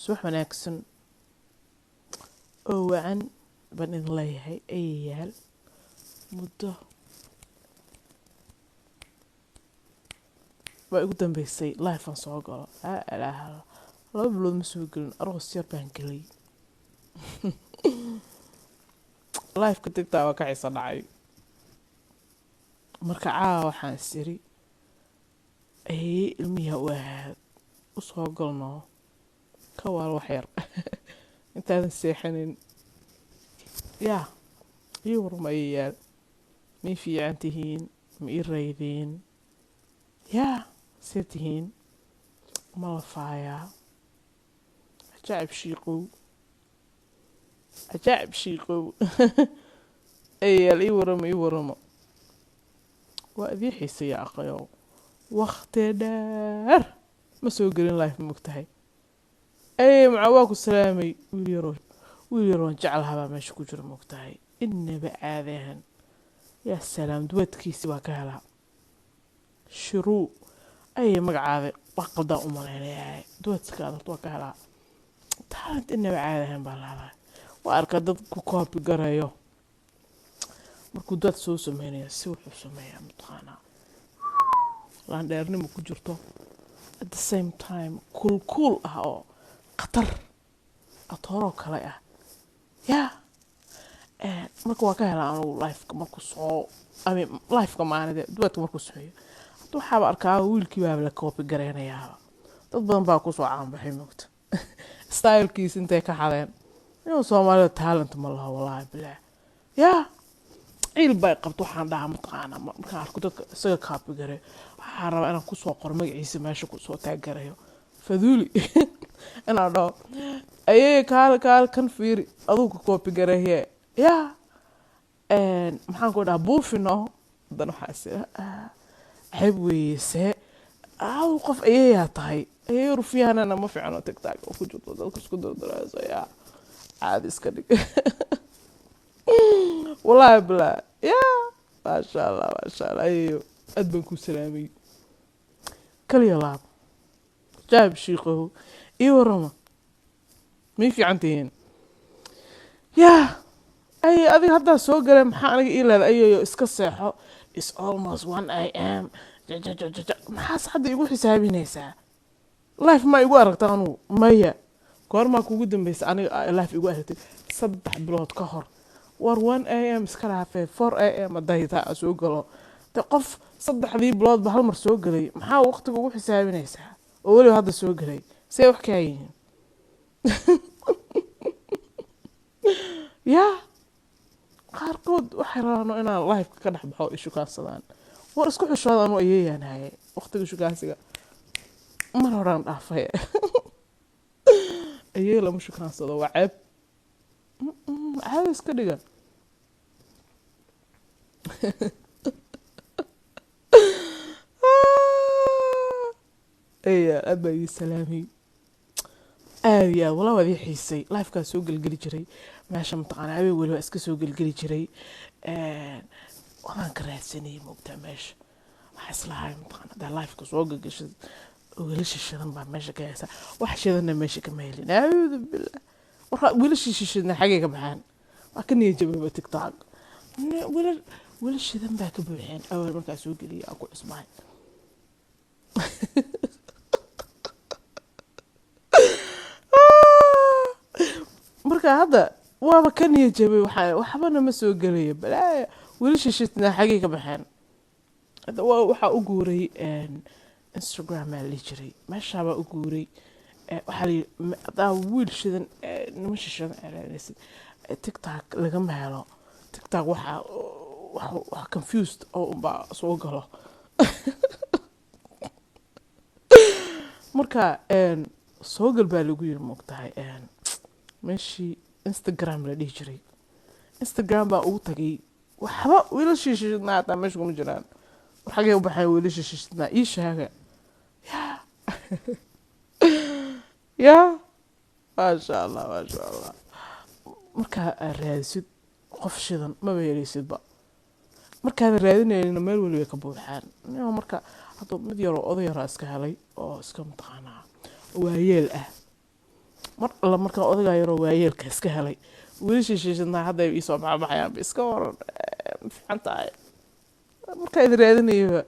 Subax wanaagsan oo wacan baan idin leeyahay ayayaal. Muddo baa igu dambeysay live aan soo galo. Laa ilaaha, 2 bilood ma soo gelin, aroos yar baan gelay. Live-ka TikTok waa ka xiiso dhacay. Marka caawa waxaan is iri, ayay ilmihi u ahayd u soo galno ka waal wax yar intaadan seexanin. Yaa ii warma ayayaal, ma ii fiican tihiin, ma ii raydeen, yaa see tihiin, ma la faayaa? Ajaa'ib shiiqow, ajaa'ib shiiqow. Ayayaal ii warama, ii warama, waa idii xiisaya aqayow. Waqti dheer ma soo gelin live, ma ogtahay? Ay macaa waa ku salaamay. Wiil yaroo, wiil yaroo aan jeclahaa baa meesha ku jira, ma ogtahay? Inaba caadahan, yaa salaam, duwadkiisi waa ka helaa. Shiruu ayay magacaada wax qaldaan u malaynayaa, duwadkaada horta waa ka helaa. Talent inaba caadahan baa lahadaa. Waa arkaa dad ku copy garayo markuu dad soo sameynaya, si wuxuu sameeyaa mataqaanaa laandheernimo ku jirto, at the same time kuul ah oo khatar atooroo kale ah. Yaa marka waa ka helaa anugu live-ka markuu soo, I mean live-ka maanide duwadka markuu sameeyo. Hadda waxaaba arkaa wiilkii baaba la copy gareynayaaba, dad badan baa kusoo caanbaxay, moogta, style-kiisa intay ka xadeen. Inuu Soomaalida talent ma laho, wallaahi bilaah. Yaa ciil bay qabto, waxaan dhahaa mataqaanaa markaan arko dadka isaga copy gareeyo, waxaan rabaa inaan kusoo qoro magaciisa meesha, kusoo taag-gareeyo faduuli, inaan dhaho ayey kaale kaale kan fiiri aduu ka copy gareeye. Yaa maxaan ku dhahaa buufino haddana waxaa is ceeb weeye, see aw qof ayeeyaa tahay, ayey rufyaanana ma fiicno. TikTok oo ku jirto dadka isku dardarayso, yaa caadi iska dhig, wallaahi bilaa. Yaa maasha Allah, maasha Allah, ayeeyo aad baan ku salaamay, kaliya laab jaab shiiqow. Ii warama, may fiican tihiin? Yaa ay adiga haddaa soo galay, maxaa aniga ii leedahay ayeeyo iska seexo? Is almost 1 a.m. Jajajajaja, maxaas hadda igu xisaabinaysaa? Live ma igu aragta anugu? Maya. Goormaa kugu dambeysa aniga live igu aragtay? 3 bilood ka hor. War 1 a.m. iska dhaafee, 4 a.m. hadday taa aan soo galo de, qof 3dii biloodba hal mar soo gelay maxaa waqtiga ugu xisaabinaysaa oo weliba hadda soo gelay? See wax kaa yihiin? Yaa qaarkood waxay rabaan inaan live-ka ka dhex baxo ay shukaansadaan. War isku xishooda, anu ayeeyaan haye, waqtiga shukaansiga mar horaan dhaafay. Ayee lama shukaansado, waa ceeb. Caadi iska dhiga. Aya aad baa idin salaamay, aad iyo aad, walaa waad ii xiisay. Live-kaa soo gelgeli jiray meesha, mataqaana, habeen weliba iska soo gelgeli jiray, wadaan ka raadsanayay, moogtaa. Meesha waxaa islahay mataqaana hadaa live-ka soo gelgeshad wiilasha shidan baa meesha ka haysa. Wax shidanna meesha kama helin, acuudu billah. Warka wiilashii shishidna xaggay ka baxeen? Waa ka niyad jababa TikTok. Wiilal, wiilal shidan baa ka buuxeen awal markaa soo geliyay aan ku cusbahay. Marka hadda waaba ka niyad jabay, waxaa waxbana ma soo gelayo. Balaaya, wiilasha shidna xaggay ka baxeen? Hadda waxaa u guuray Instagram aa la dhihi jiray, meeshaabaa u guuray. Waxaa la yidhi haddaa wiil shidan, niman shishidan aa raadinaysid, TikTok lagama helo. TikTok waxaa wax confused oo unbaa soo galo. Marka soo gal baa lagu yiri, moogtahay, meeshii Instagram la dhihi jiray. Instagram baa ugu tagay, waxba wiilashii shishidnaa hataa meesha kuma jiraan. War xagee u baxeen wiilashii shishidnaa? Ii sheega. Yaa yaa maasha Allah, maasha Allah. Markaa aad raadisid qof shidan maba helaysidba, markaad raadinayna meel weli way ka buuxaan. Marka hadda mid yaroo oday yaraa iska helay oo iska mataqaanaa waayeel ah. Mar alla markaan odagaa yaroo waayeelka iska helay, weli shishiishadnaa hadda ay iisoo baxbaxayaan. Iska waran? Ma fiican tahay? Markaa idin raadinayaba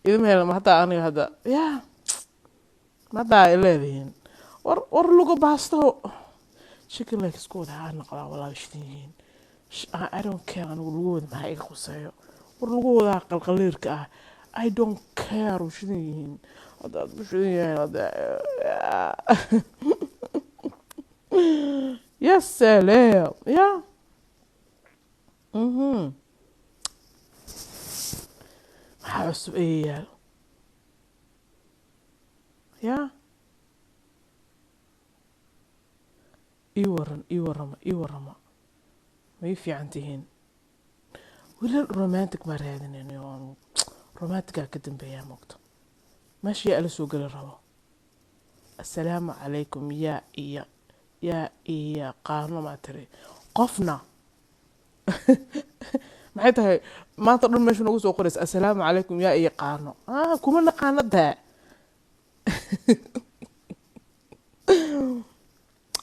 idima helan. Ma hadda aniga hadda yaa ma hadda ay leedihiin? War war, lugo baasto chicken leg isku wada haa noqdaa. Walaa shidan yihiin. I don't care. Anigu lugahooda maxaa iga quseeyo? War lugahooda qalqaliirka ah, I don't care. U shidan yihiin haddaad bu shidan yahay hadda. Ya salaam ya. Maxaa cusub eeyayaal ya? Ii waran, ii warama, ii warama. Ma ii fiican tihiin? Wiilal romantic baa raadinaynayo. Anu romanticaa ka dambeeyaa moogto. Meesha yaa ala soo geli rabo? Assalaamu calaykum. Yaa iyo yaa iyo qaano maa tiri qofna? Maxay tahay maanta dhan meesha nagu soo qoraysa assalaamu calaykum, yaa iyo qaano? Ah, kuma naqaano daa.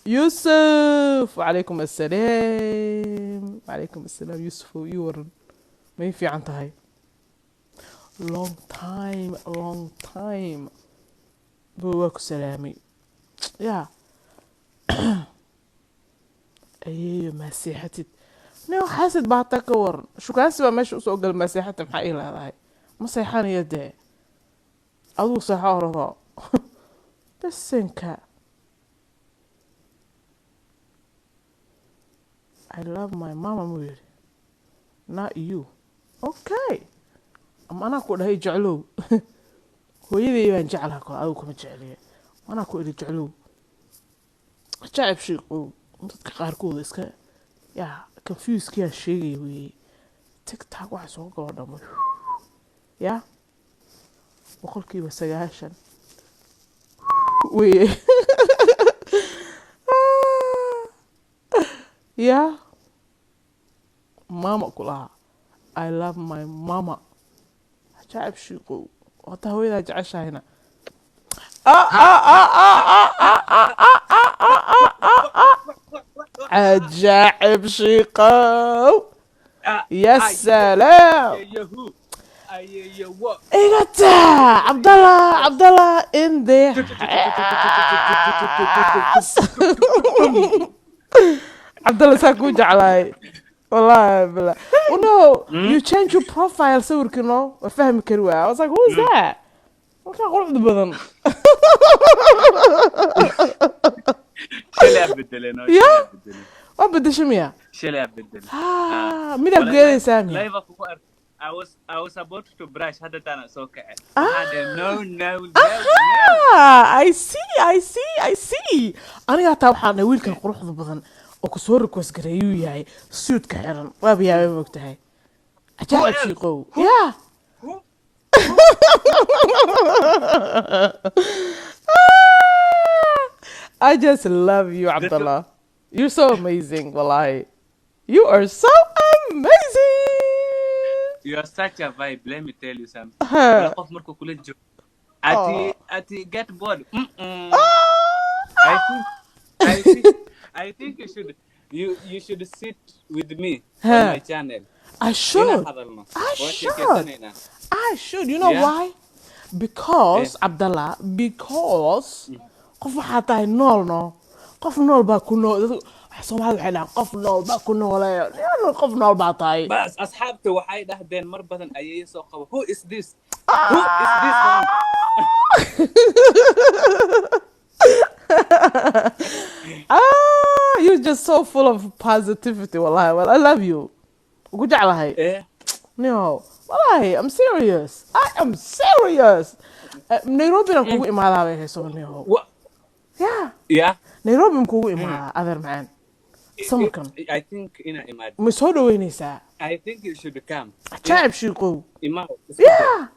Yuusuf, wacalaykum assalaam, wacalaykum assalaam. Yuusuf, ii waran? Ma ii fiican tahay? Long time, long time bo. Waa ku salaamay. Ya ayeeyo, maa seexatid? Nin xaasid baa hataa ka waran. Shukaansi baa meesha usoo gala. Maa seexata? Maxaa ii leedahay? Ma seexanayo dee. Aduu seexo orado bisinka. I love my mama muu yidhi, not you. Okay, ama anaa ku dhahay jeclow? Hooyaday baan jeclaha kole, adigu kuma jecliye. Anaa ku idhi jeclow? Jacab shiiqow, dadka qaarkooda iska yaa confusekiyaa sheegaya weeye. TikTok waxa soo galo dhamo ya 90% weeye. Ya mama ku lahaa, I love my mama. Jacab shiiqow, hataa hooyadaa jeceshahayna. Ah, ah, ah, ah, ah, ah, ah, ah, ah, ah, ah, ah, ah. Cajaacib shiiqow, ya salaam. Igata Cabdallah, Cabdallah in the house. Cabdallah, saa kuu jeclaay wallahi billah. Oh no, you change your profile sawirkii, no waa fahmi kari waaya. I was like, who is that? Markaa quruxda badan. Shalay bedeleen oo ya shalay bedeleen. Waa bedesha miya? Shalay bedeleen. Ha, midaad geedaysaa miya? Live kugu ark. I was about to brush, hadda taana soo kacay. Waxaa dhahay, no, no, no, no. Ah, I see, I see, I see. Aniga hataa waxaan dhahay wiilkan quruxda badan oo kusoo request gareeyuu yahay, suudka xiran. Waaba yaabay, moogtahay. Who Cajaa'ib else? shiiqow. Who? Yeah. Who? I just love you, Dadka Abdullah. You're so amazing, wallahi. You are so amazing. You are such a vibe, let me tell you something. Huh. Wala qof markuu kula joogo ati Oh. ati get bored. Ah. I think you should sit with me on Huh. my channel. I Inaan should. hadalno. I Waa should. sheekeysanaynaa. I should. You know Yeah. why? Because Abdallah, because qof waxaa tahay nool, no. Qof nool baa ku nool. Soomaalida waxay dhahaan qof nool baa ku nooleeyo. Yaa, qof nool baa tahay. Bas asxaabta waxay dhahdeen mar badan ayay soo qabo, who is this, who is this one? Ah, you're just so full of positivity, wallahi. Well, I love you. Ugu jeclahay. No, wallahi, I'm serious. I am serious. Nairobi na kugu imaadaa bay hayso niho. Yeah, Yeah. Nairobi ma kugu imaadaa, adeer macaan? Samarkan. I think ina imaad. Ma soo dhaweynaysaa? I think you should come. Cajaa'ib shiiqow. Imaw, isku day. Yeah,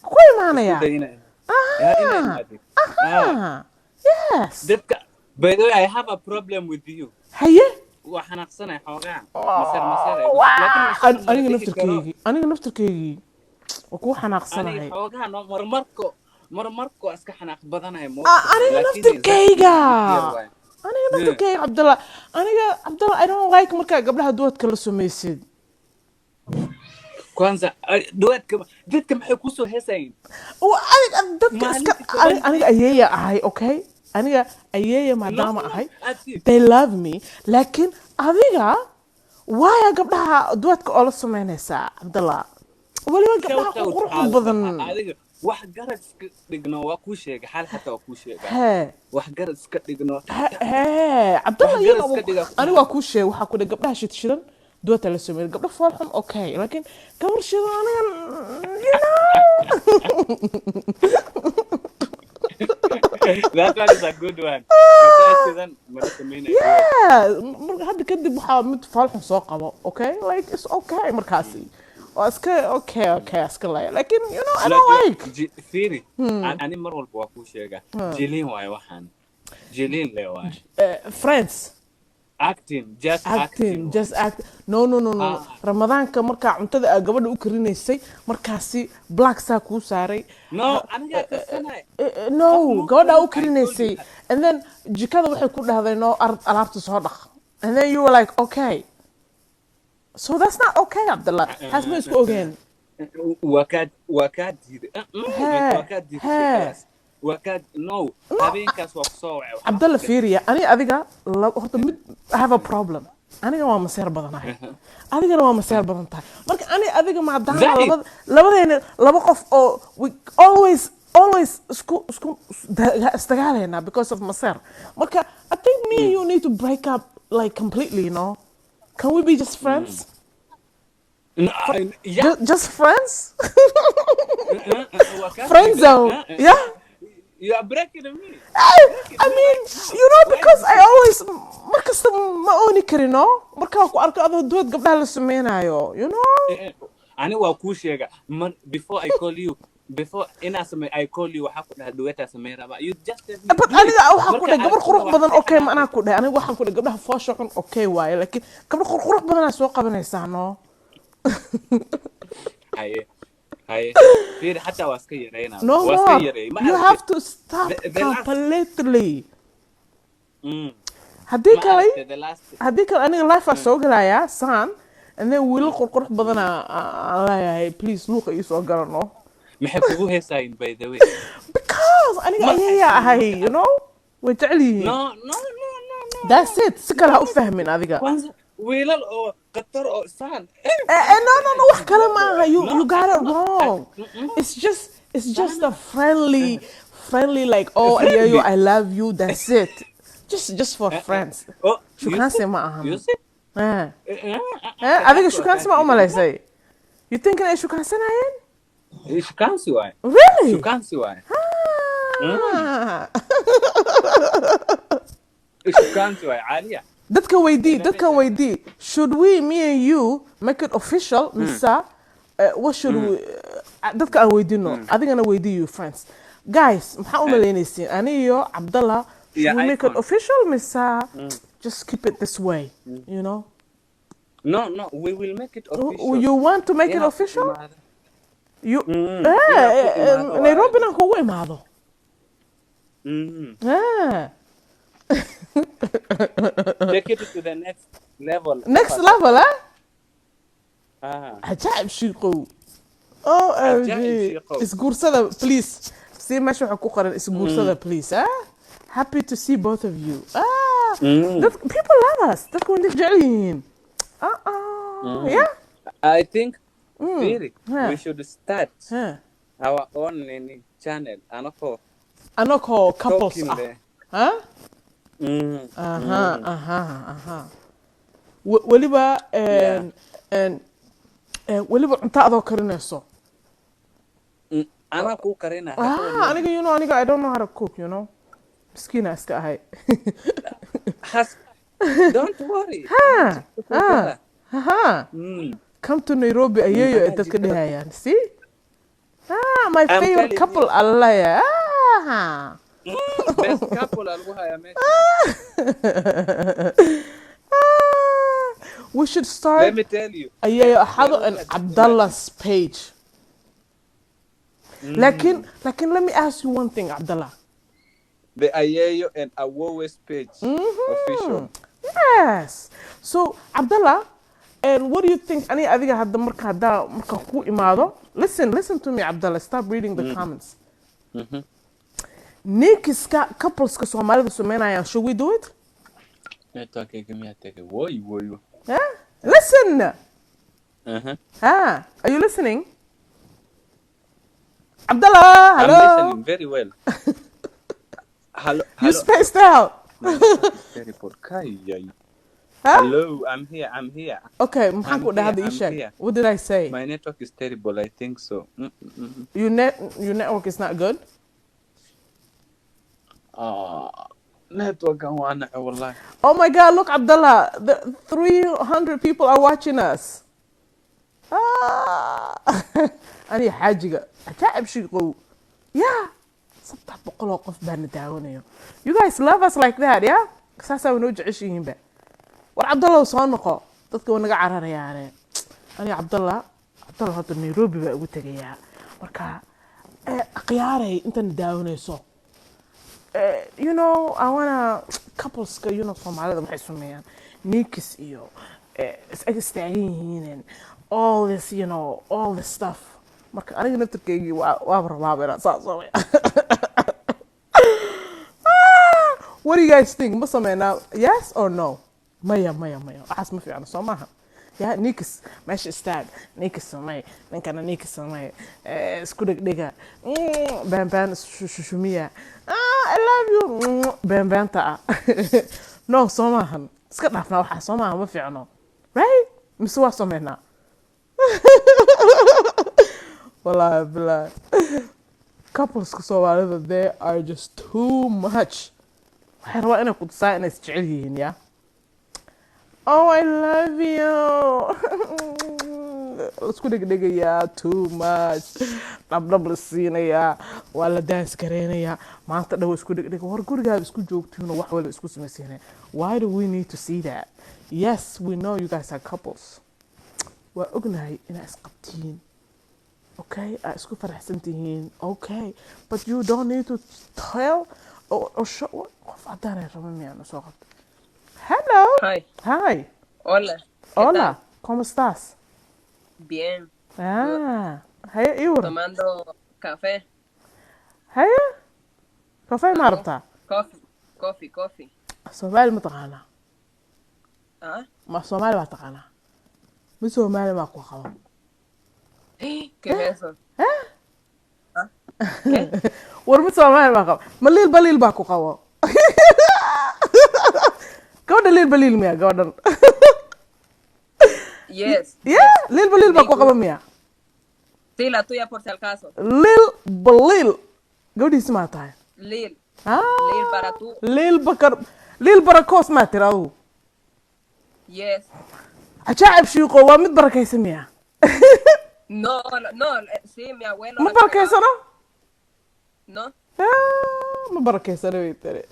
ku Isku imaanaya. day ina yeah, ina Aha, imaadid. aha, yes. Dadka, by the way, I have a problem with you. Haye? Waa xanaaqsanay xoogaa, masar masar laakiin masar ma Aniga dhihi karo. naftirkeygii, aniga naftirkeygii waa kuu Aniga xanaaqsanahay. xoogaa no marmarko marmarko iska xanaaq badanahay, Ah, moogtahay, aniga laakiin naftirkeyga yar waay. Aniga naftirkeyga, Cabdalla, aniga Cabdalla, I don't like markaa gabdhaha duetka la samaysid. Kwanza duetka dadka maxay kusoo heesayin? Adiga dadka iska Maalintii toban. Aniga ayeeya ahay, okay? Aniga ayeeya No, maadaama no, ahay, ati they love me, laakiin adiga waaya gabdhaha duetka oo la samaynaysaa, Cabdalla, weliba gabdhaha Shout out quruxda waxaa la badan. dhahaa adiga wax garad iska dhigno, waa kuu sheegay xal, xataa waa kuu sheegaa. Hee. Wax garad iska dhigno. Hee, Cabdalla, Wax you garad know, iska dhiga. Aniga waa kuu sheegay, waxaa ku dhahay gabdhaha shidshidan dueta la sameeyay, gabdho fool xun, okay, laakiin gabar shidan aniga, you know. That one is a good one. Gabdhaha shidan mala samaynayo duet. Yeah, marka hadda kadib waxaa mid fool xun soo qabo, okay, like it's okay, markaasi waa iska okay, iska laya, laakiin you know, I don't like. Fiiri, ani mar walba waa kuu sheegaa, jiliin waaye, waxaan jiliin le waaye. Friends. Acting, just acting. Acting, just act. No, no, no, no. Ah. Ramadaanka markaa cuntada aa gabadha u karinaysay, markaasi black saa kuu saaray. No, anigaa karsanay. No, Qof gabadha u I told karinaysay you. And then jikada waxay ku dhahday, "No, alaabta soo dhaq," and then you were like, "Okay." So that's not okay, Abdullah. Taas ma isku ogeen. Waa kaa diiday. Hee, waa kaa diiday hee. Sheekadaas waa kaa, no, habeenkaas waa kusoo wacay, waxaa Cabdalla, ku fiiriya, ani adiga horta mid, I have a problem. Aniga waa maseer badanahay, adigana waa maseer badan tahay. Marka ani adiga maadaama Zaid. Labadeena laba qof oo we always isku isdagaalaynaa because of maseer. Marka I think me and you need to break up like completely, you know? Can we be just friends? No, yeah. Just friends. Waa kaa Friend diiday. zone. Yeah. You are breaking me. I mean, you know, because I always, markasta ma ooni karin, no? Markaan ku arko adoo duet gabdhaha la sameynayo, you know? Ani waa kuu sheega mar before I call you, before inaa samey I call you, waxaa ku dhaha duetaa samey rabaa, you just tell me But do it. aniga waxaan ku Marka dhahay gabar aragtida qurux waa badan, okay, ma xanaaqay. anaa ku dhahay, aniga waxaan ku dhahay gabdhaha foosha xun, okay waaye, laakiin gabdho qurux badanaa soo qabanaysaa, no? Haye haye, fiiri, xataa waa iska yareynaa. No Waa iska more. yareey, ma You aragtid? Have to stop The last completely. Haddii Ma kale aragtay the last haddii kale aniga life aa soo gelayaa saan, and then wiilal qurqurux badanaa aan leeyahay, "Please, luuqa ii soo gala," no? Maxay kugu heesaayin, by the way? Because aniga Ma ayayaa ahay, you know, way jecel yihiin. No, no, no, no, no. That's it. Si kale ha u fahmin adiga. Kwanza wiilal oo qatar oo saan. No, no, no, wax kale ma aha. You No, you got it wrong. It's just a friendly like, "Oh, Friendly. ayeeyo, I love you." That's it. Just for friends. Oh, Shukaansi ma ahan. You see? Adiga shukaansi ma u malaysay? You think inay shukaansanayeen? Shukaansi waaye. Really? Shukaansi waaye. Ah. Shukaansi waaye, caaliya. Dadka weydii, dadkan weydii, should we, me and you, make it official mise what should we? Dadka aan weydiino, adigana weydii you friends. Guys, maxaa u malaynaysiin, ani iyo Cabdallah, should Yeah, we make it iPhone. Official mise just keep it this way, you know? No, we will make it official. You want to make it Inaa ku official? imaado. You Inaa ku imaado waaye. Nairobina kugu imaado. Take it to the next level. Next level, eh? Ah. Cajaa'ib shiiqow, OMG. Cajaa'ib shiiqow. Isguursada please. Si meesha waxa ku qoran, "Isguursada please." Ah, happy to see both of you. Ah, people love us. Dadku way jecel yihiin. Ah ah, yeah. I think, Firi, we should start our own nini channel. Anako anakoo couples talking ah there. Huh? Aha. Weliba weliba cunto adoo karinayso. Anaa kuu karina. Ah, aniga, you know, aniga I don't know how to cook, you know. Miskiina iska ahay. Has, don't worry. Ha, ha, ha. Come to Nairobi, ayeeyo ay Anaa dadka jikada. Dhehayaan. See? Ah, my I'm favorite telling you. Couple allaya. Ah. Best couple aa lagu hayaa meesha. Ah, we should Let start me tell you. ayeeyo Axado and Abdallah's page. Lakin, let me ask you one thing, Abdallah. The Ayeyo and Awowes page official. Yes. So, Abdullah, and what do you think? Ani adiga hadda marka hadda marka ku imaado. Listen, listen to me, Abdullah. Stop reading the comments. Ninkiska coupleska Soomaalida sameynayaan, should we do it? Network-eyga miyaa tagay? Woy woy. Yeah? Listen. Uh-huh. Ah, are you listening? Abdullah, I'm hello. Listening very well. Hello, You hello. Spaced out. My network is terrible. Kai, ay. Huh? Hello, I'm here. I'm here. Okay, maxaan I'm ku dhahay here. hadda ii I'm sheeg. Here. What did I say? My network is terrible. I think so. Your network is not good. Ah, network-kan waa nacay wallahi. Oh my God, look, Abdullah, the 300 people are watching us. Ah, ani xaajiga cajaa'ib shiiqow. Yeah, 300 oo qof baa na daawanayo. You guys love us like that, yeah? Saasaa noo jeceshihiinba. War Cabdallah soo noqo, dadka waa naga cararayaane. Ani Cabdallah, Cabdallah hadda Nairobi baa ugu tegayaa. Marka, akhyaaray intana daawanayso. I wanna coupleska, Soomaalida waxay sameeyaan niikis iyo is ag istaagan yihiin and all this, all this stuff. Marka aniga naftirkeygii waa waaba rabaaba inaan saas sameeyo. Ah, what do you guys think? Ma sameynaa? Yes or no? Maya, maya, maya. Waxaas ma fiicno, soo maaha? Ya niikis meesha istaag, niikis samey, ninkana niikis samey, isku dhegdhega, baan baan shushumiya. Ah, I love you, been beenta ah. No, soo maahan. Iska dhaafnaa waxaa, soo maaha? Ma fiicno, right? Mise waa sameynaa? Wallahi billahi, coupleska Soomaalida, they are just too much. Waxay rabaa inay ku tusaan inay isjecel yihiin. Ya, oh, I love you, laisku dhegdhegayaa too much, dhabdhab la siinayaa, waa la dance gareynayaa, maanta dhow isku dhegdhega. War gurigaada isku joogtiinoo wax walba isku samaysiinaya. Why do we need to see that? Yes, we know you guys are couples. Waa ognahay inaa isqabtiin, okay, aa isku faraxsan tihiin, okay, but you don't need to tell or show. Qof cadaan ay raba miyaan soo qabto? Hello. Hi, Hi. Hola, ¿qué Hola. Tal? ¿Cómo estás? Bien, Ah, haye, ii waran. Tomando café. Haye, kafee ma Amo rabtaa? Coffee, coffee, coffee. Soomaali ma taqaanaa? ¿Ah? Ma Soomaali baa taqaanaa? Ma Soomaali baa ku qaba? ¿Qué es eso? ¿Ah? ¿Qué? War ma Soomaali baa qaba? Ma liil baliil baa ku qabo? Gabadha liil baliil miya gabadhan? Yes, Yeah, liil baliil baa mi ku qaba miya? Sí, la tuya por si acaso. Liil baliil gabadhiisi maa tahay? Lil, Ah, Lil para tú. Liil bakar, liil barakoos maa tiri adigu? Yes. Cajaa'ib shiiqo, waa mid barakaysan miya? No, no, no, sí, mi abuelo Ma la entregaba. barakaysano? No, Ah, ma barakaysano bay tiri.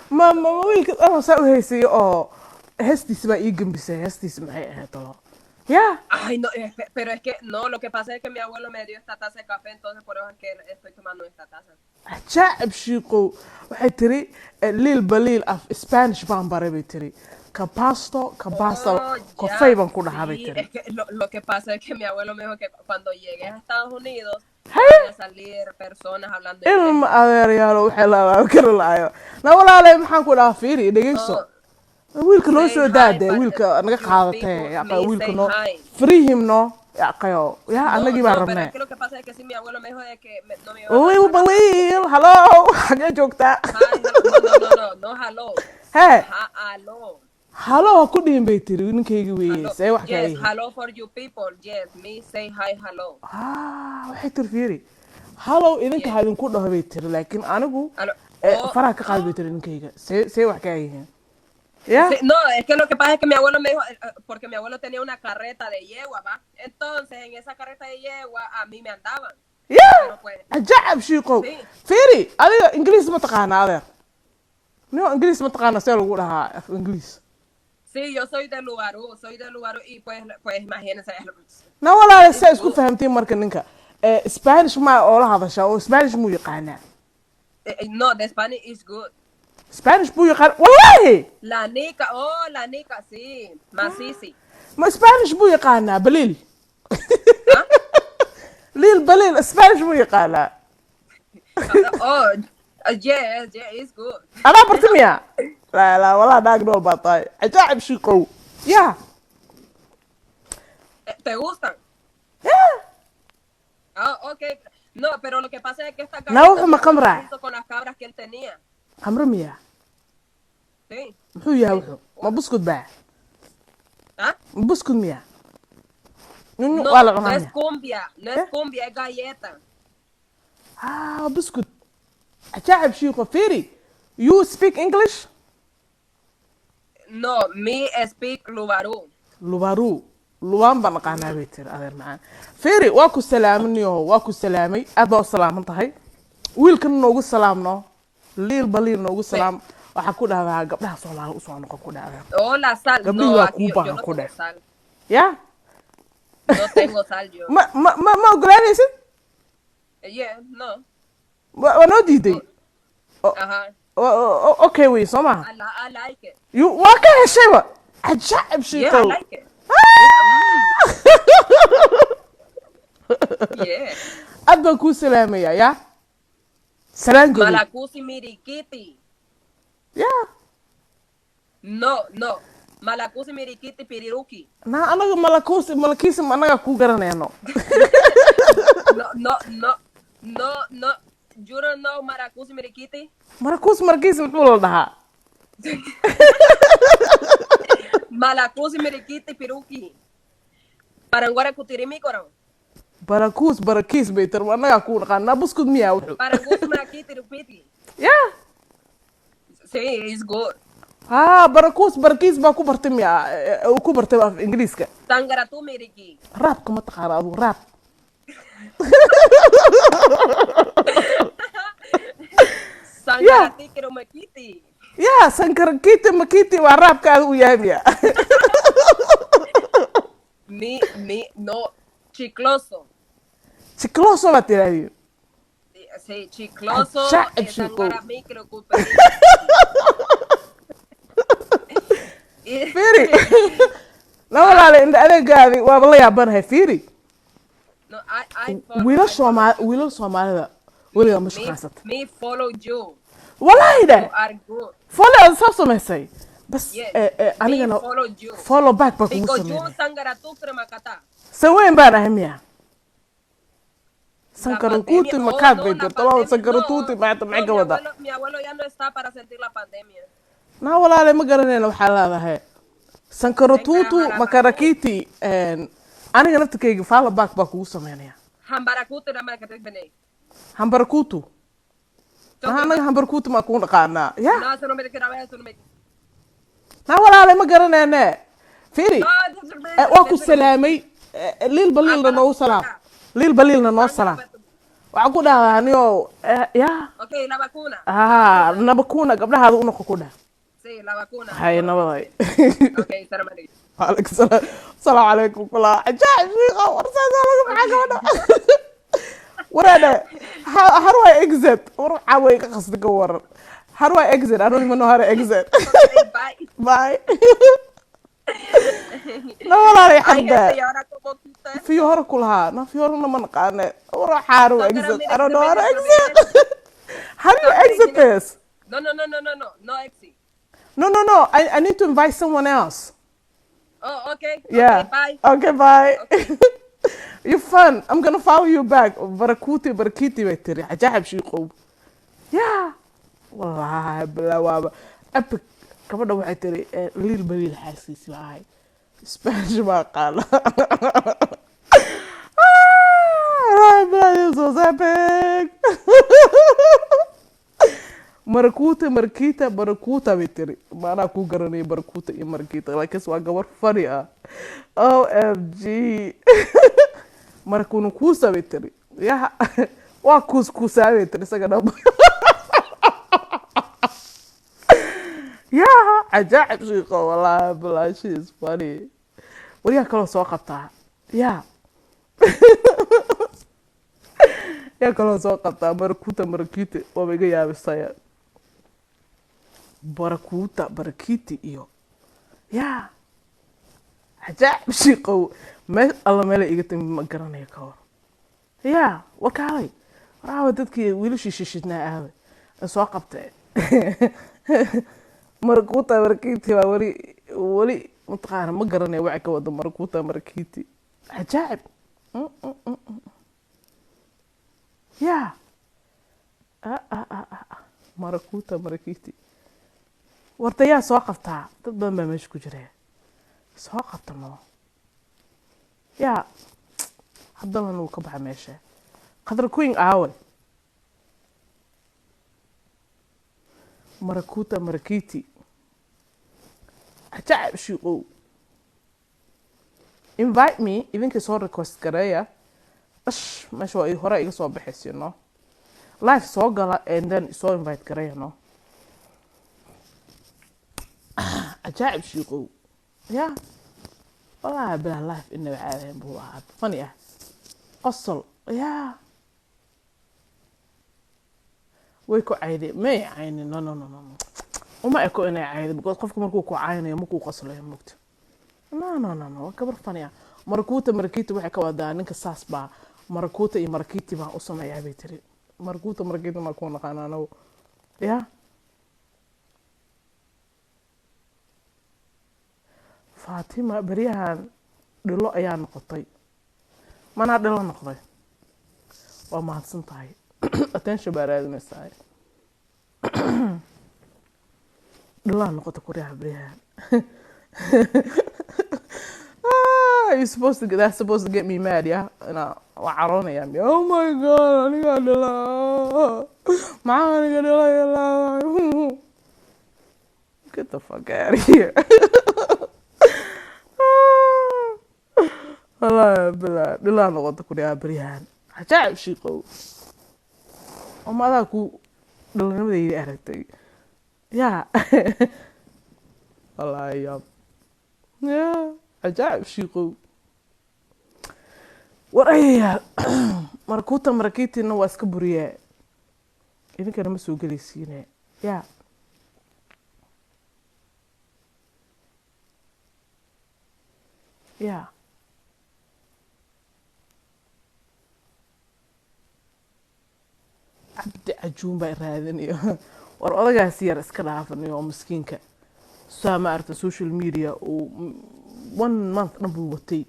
Ma wiilka anoo saa u haysiyo oo heestiisi baa ii gembisay. Heestiisi maxay ahayd tolo ya? Ay, no, pero es que, no, lo que pasa es que mi abuelo me dio esta taza de café, entonces por eso es que estoy tomando esta taza. Cajaa'ib shiiqow, waxay tiri liil baliil af Spanish baan baray bay tiri, capasto capasta. Oh, Kofey ya, baan ku dhahaa bay sí, tiri. Es que lo que pasa es que mi abuelo me dijo que cuando llegues a Estados Unidos te Haye. Van a salir personas hablando inglés. Ilma adeeryaalo, waxay laabaa kari laayo na walaalay, maxaan ku dhahaa? Fiiri, dhegeyso. Oh, Wiilka noo soo daade, wiilka naga qaadatee yaqa, wiilka noo free him no yaqayo ya. No, Annagii baan no, pero rabnee. Es que lo que pasa es que sí, mi abuelo me dijo de que no me iba a Lil pasar. Baliil, hello, xagee joogtaa? Hi, hello. No, no, no, no, no, hello. Hee. Ha, hello. Hello ha ku dhihin bay tiri, ninkaygi weeye. Hello. See wax kaa Yes, yihiin? Hello for you people. Yes, me say hi, hello. Ah, waxay tiri, fiiri, hello idinka Yes. ha idinku dhaho bay tiri, laakiin anigu Hello. Oh, faraha ka qaad bay tiri ninkayga. See wax kaa yihiin ya? Sí, no, es que lo que pasa es que mi abuelo me dijo, porque mi abuelo tenía una carreta de yegua, ¿va? Entonces, en esa carreta de yegua a mí me andaban. Ya. Pero pues, Cajaa'ib shiiqow. Sí. Fiiri, adiga Ingiriis ma taqaana adeer? Nio, Ingiriis ma taqaana? See lagu dhahaa af Ingiriis? Sí, yo soy de Lugarú, soy de Lugarú y pues imagínense. Na walaale, saa isku fahamtiin marka ninka Spanish ma oola hadashaa oo Spanish muu yaqaanaa? No, the Spanish is good. Spanish buu yaqaan, wallahi. La Nica, oh, la Nica, sí. Masisi. Ma Spanish buu yaqaanaa Baliil? ¿Ah? Liil Baliil Spanish buu yaqaanaa. Oh, yes, yeah, it's good. Anaa barti miya? Laa laa, walaa, naag nool baa tahay, cajaa'ib shiiqow ya. ¿Te gustan? Ya. Ah, ok. No, pero lo que pasa es que estas No, galletas ma se khamra. hizo con las cabras que él tenía. Khamro miya? Sí. Muxuu yahay wuxuu? Ma buskud baa? ¿Ah? Ma buskud miya? Nyunyu No, waa la no cunaa es miya? Cumbia, no ¿Eh? es cumbia, es galleta. Ah, buskud, cajaa'ib shiiqo. Fiiri, you speak English? No, me speak Lubarú. Lubaru lubaan baan aqaanaa bay tiri. Adeer macaan, fiiri, waa ku salaamaniyo, waa ku salaamay, aad baa u salaaman tahay. Wiilkan noogu salaamno, Liil Baliil noogu salaam. Waxaa ku dhahdaa gabdhaha Soomaali usoo noqon, ku dhahdaa. Oh, la sal. Gabdhihii No, waa aquí kuu yo baahan no ku tengo dheh. sal. Ya. No tengo sal yo. Ma ogolaanaysid? Yeah, no. Waa noo diiday. Ajá. Okay wey, soo maha? I like it. Waa ka heshayba, cajaa'ib Yeah, I shiiqow. like it. Yeah. Aad baan kuu salaamayaa ya, salaan godoy. Malacusi mirikiti. Ya. No, no. Malacusi mirikiti piriruki. Na anaga malakuus malakiisa ma anagaa kuu garanayno. No, no, no. No, no. You don't know maracusi mirikiti? Marakuus marakiisa muxuu la dhahaa? Malacusi mirikiti piruki. Paranguara kutirimícoro. Barakuus barakiis bay tir, anagaa kuu dhaqaanaa. Buskud miyaa wuxuu? Parangusi marakiti rupiti. Ya. Sí, it's good. Ha, barakuus barakiis baa ku bartay miyaa? Ku bartay af Ingiriiska. Tangaratu miriki. Raabka ma taqaana adigu, raab? Sangarati makiti. Ya, sankarakiti makiti waa raabkaada u yahay miya? Mi, mi, no. Chicloso. Chicloso baad tirahdii. Sí, chicloso. Ajaib, chico. Sangara micro cuperi. Fiiri la walaale, indha adeegaadi waaba la yaabanahay, fiiri. No, I follow, wiilal I Sooma wiilal Soomaalida weligaa ma me, shaqaysata? Me follow you. Walaahi dheh. You are good. Follow aad soo samaysay bas. Yes. Eh, Me anigana follow you. Follow back baa kugu Because you sameynay. sangaratu makata. Saweyn baan ahay miya? La Sankarankuuti pandemia, oh makaad no, bay la dirta waa pandemia, sankaratuuti no, maanta no, maxay ka wadaa? mi abuelo ya no está para sentir la pandemia. Naa walaale, ma garanayna waxaa leedahay sankaratuutu Sankara makarakiti. Aniga naftirkayga follow back baa kugu sameynaya. Hambarakutu na makata. Hambarakuutu maa anaga hambarakuutu maa kuu dhaqaanaa ya? No, eso no me quiero ver, eso no me. Naa walaale, ma garanayne, fiiri. No, eso no me. Waa ku salaamay. Liil Baliilna noogu salaam, Liil Baliilna noo salaam. Waxaan ku dhahdaa anigoo ya. Ok, la vacuna. Ah, nabakuna gabdhahaada u noqo ku dhah. Sí, la vacuna. Hay, nabaday. Ok, Sara María. وعليكم السلام، السلام عليكم. كلها عجائب شيخ, warsaas laga maxaa gabadha waraana? How do I exit? War waxaa way ka qasdi ka waran. How do I exit? I don't even know how to exit. Ok, bye. Bye. Na walaalay. Ay, gente, Xarda ¿y ahora cómo quita? Fiyo hore ku lahaa na fiyo horena ma naqaane. War waxaa, how do I exit? I don't know how to exit. How do you exit this? No, no, no, no, no, no, no exit. No, no, no, I need to invite someone else. Oh, okay. Yeah. Okay, bye. Okay, bye. You're fun. I'm gonna follow you back. Barakuti barakiti bay tiri. Cajaa'ib shiiqow. Yeah. Wallaahi bilaa waaba. Epic. Gabadha waxay tiri Liil Baliil xaaskiisi baa ahay. Spanish baa qaala. Ah, wallaahi bilaa, this was epic. Marakuta marakita barakuta bay tiri. Maanaa kuu garanaya barakuta iyo marakita, laakiinse waa gabar funny ah. OMG. Marakunukusa bay tiri. Yaha, waa kuuskuusaa bay tiri isaga dhab. Yaha, cajaa'ib shiiqo, wallaahi bilaa, she is funny. Waryaa kaloo soo qabtaa ya, yaa kaloo soo qabtaa? Marakuta marakita waaba iga yaabisaya. Barakuuta barakiti iyo yaa cajaa'ib shiiqow, meel alla meela iga timi ma garanayo ka hor. Yaa warkaalay, waraawa dadkii wiilashii shishidnaa aaway ee soo qabtee marakuuta barakiti baa weli weli mataqaana ma garanayo waxay ka wado marakuuta barakiti. Cajaa'ib. Yaa ah, ah, ah, ah, ah. Marakuuta barakiti warta yaa soo qabtaa, dad badan baa meesha ku jira, soo qabta noo. Yaa haddana wuu ka baxa meesha. Khadra Queen aawe? Marakuuta marakiti, cajaa'ib shiiqow. Invite me, idinka soo request gareeya. Ash, meesha waa hore iga soo baxaysiyo no live soo gala and then soo invite gareeya no. Cajaa'ib shiiqow. Ya wallaahi bilaa live inaba caadayn buu ahaa, funny ah, qosol. Ya way ku cayday? May caynin. No, no, no, no, no. Uma eko inay cayday, because qofka markuu ku caynayo markuu qoslayo mugto. No, no, no, no, waa gabar funny ah. Marakuuta marakiti waxay ka wadaa ninka saas baa marakuuta iyo marakiti baan u sameeyaa bay tiri. Marakuuta marakiti maa ku naqaana anagu. Ya Faatima beryahan dhilo ayaa noqotay, manaa dhilo noqday. Waa mahadsan tahay, attention baa raadinaysaa. Dhilaa noqotay kuryaha beryahan. Ah, you supposed to that's supposed to get me mad, yeah? Ina waa caroonaya. Oh my God, anigaa dhila, maxaa aniga dhila? Get the fuck out of here. Wallaahi bilaa dhilaa noqota kuryaha beryahan. Cajaa'ib shiiqow. Oma adaa ku dhalinimadayda aragtay. Yaa wallaahi yaab, yaa cajaa'ib shiiqow. War ayayaal, marakuuta marakiitina waa iska buriyaa, idinkana ma soo gelaysiine. Yaa yaa Cabdi Cajuun baa raadinayo. War odagaas yar iska dhaafanayo oo miskiinka saa ma aragta social media uu one month dhan buu watay.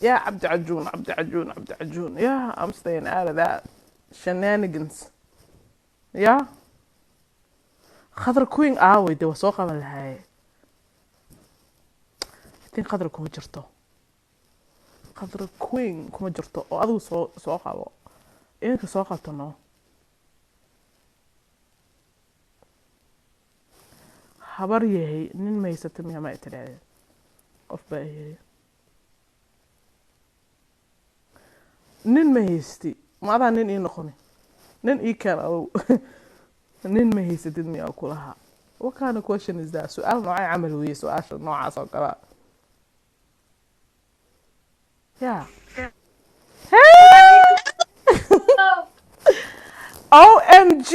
Yaa Cabdi Cajuun, Cabdi Cajuun, Cabdi Cajuun. Yeah, I'm staying out of that shenanigans. Yeah, Khadra Queen aaway? Dee waa soo qaban lahaaye. I think Khadra kuma jirto, Khadra Queen kuma jirto. Oo adigu soo qabo, idinka soo qabto no. Habar yahay nin maysata miya? Ma tidhahdeen? Qof baa yiri nin ma haysti. Ma adaa nin ii noqoni? Nin ii keen adow. Nin ma haysatid miyaa kulahaa? What kind of question is that? Su-aal noocay camal weeye su-aasha noocaas oo kalea? Yeah. Hey! OMG!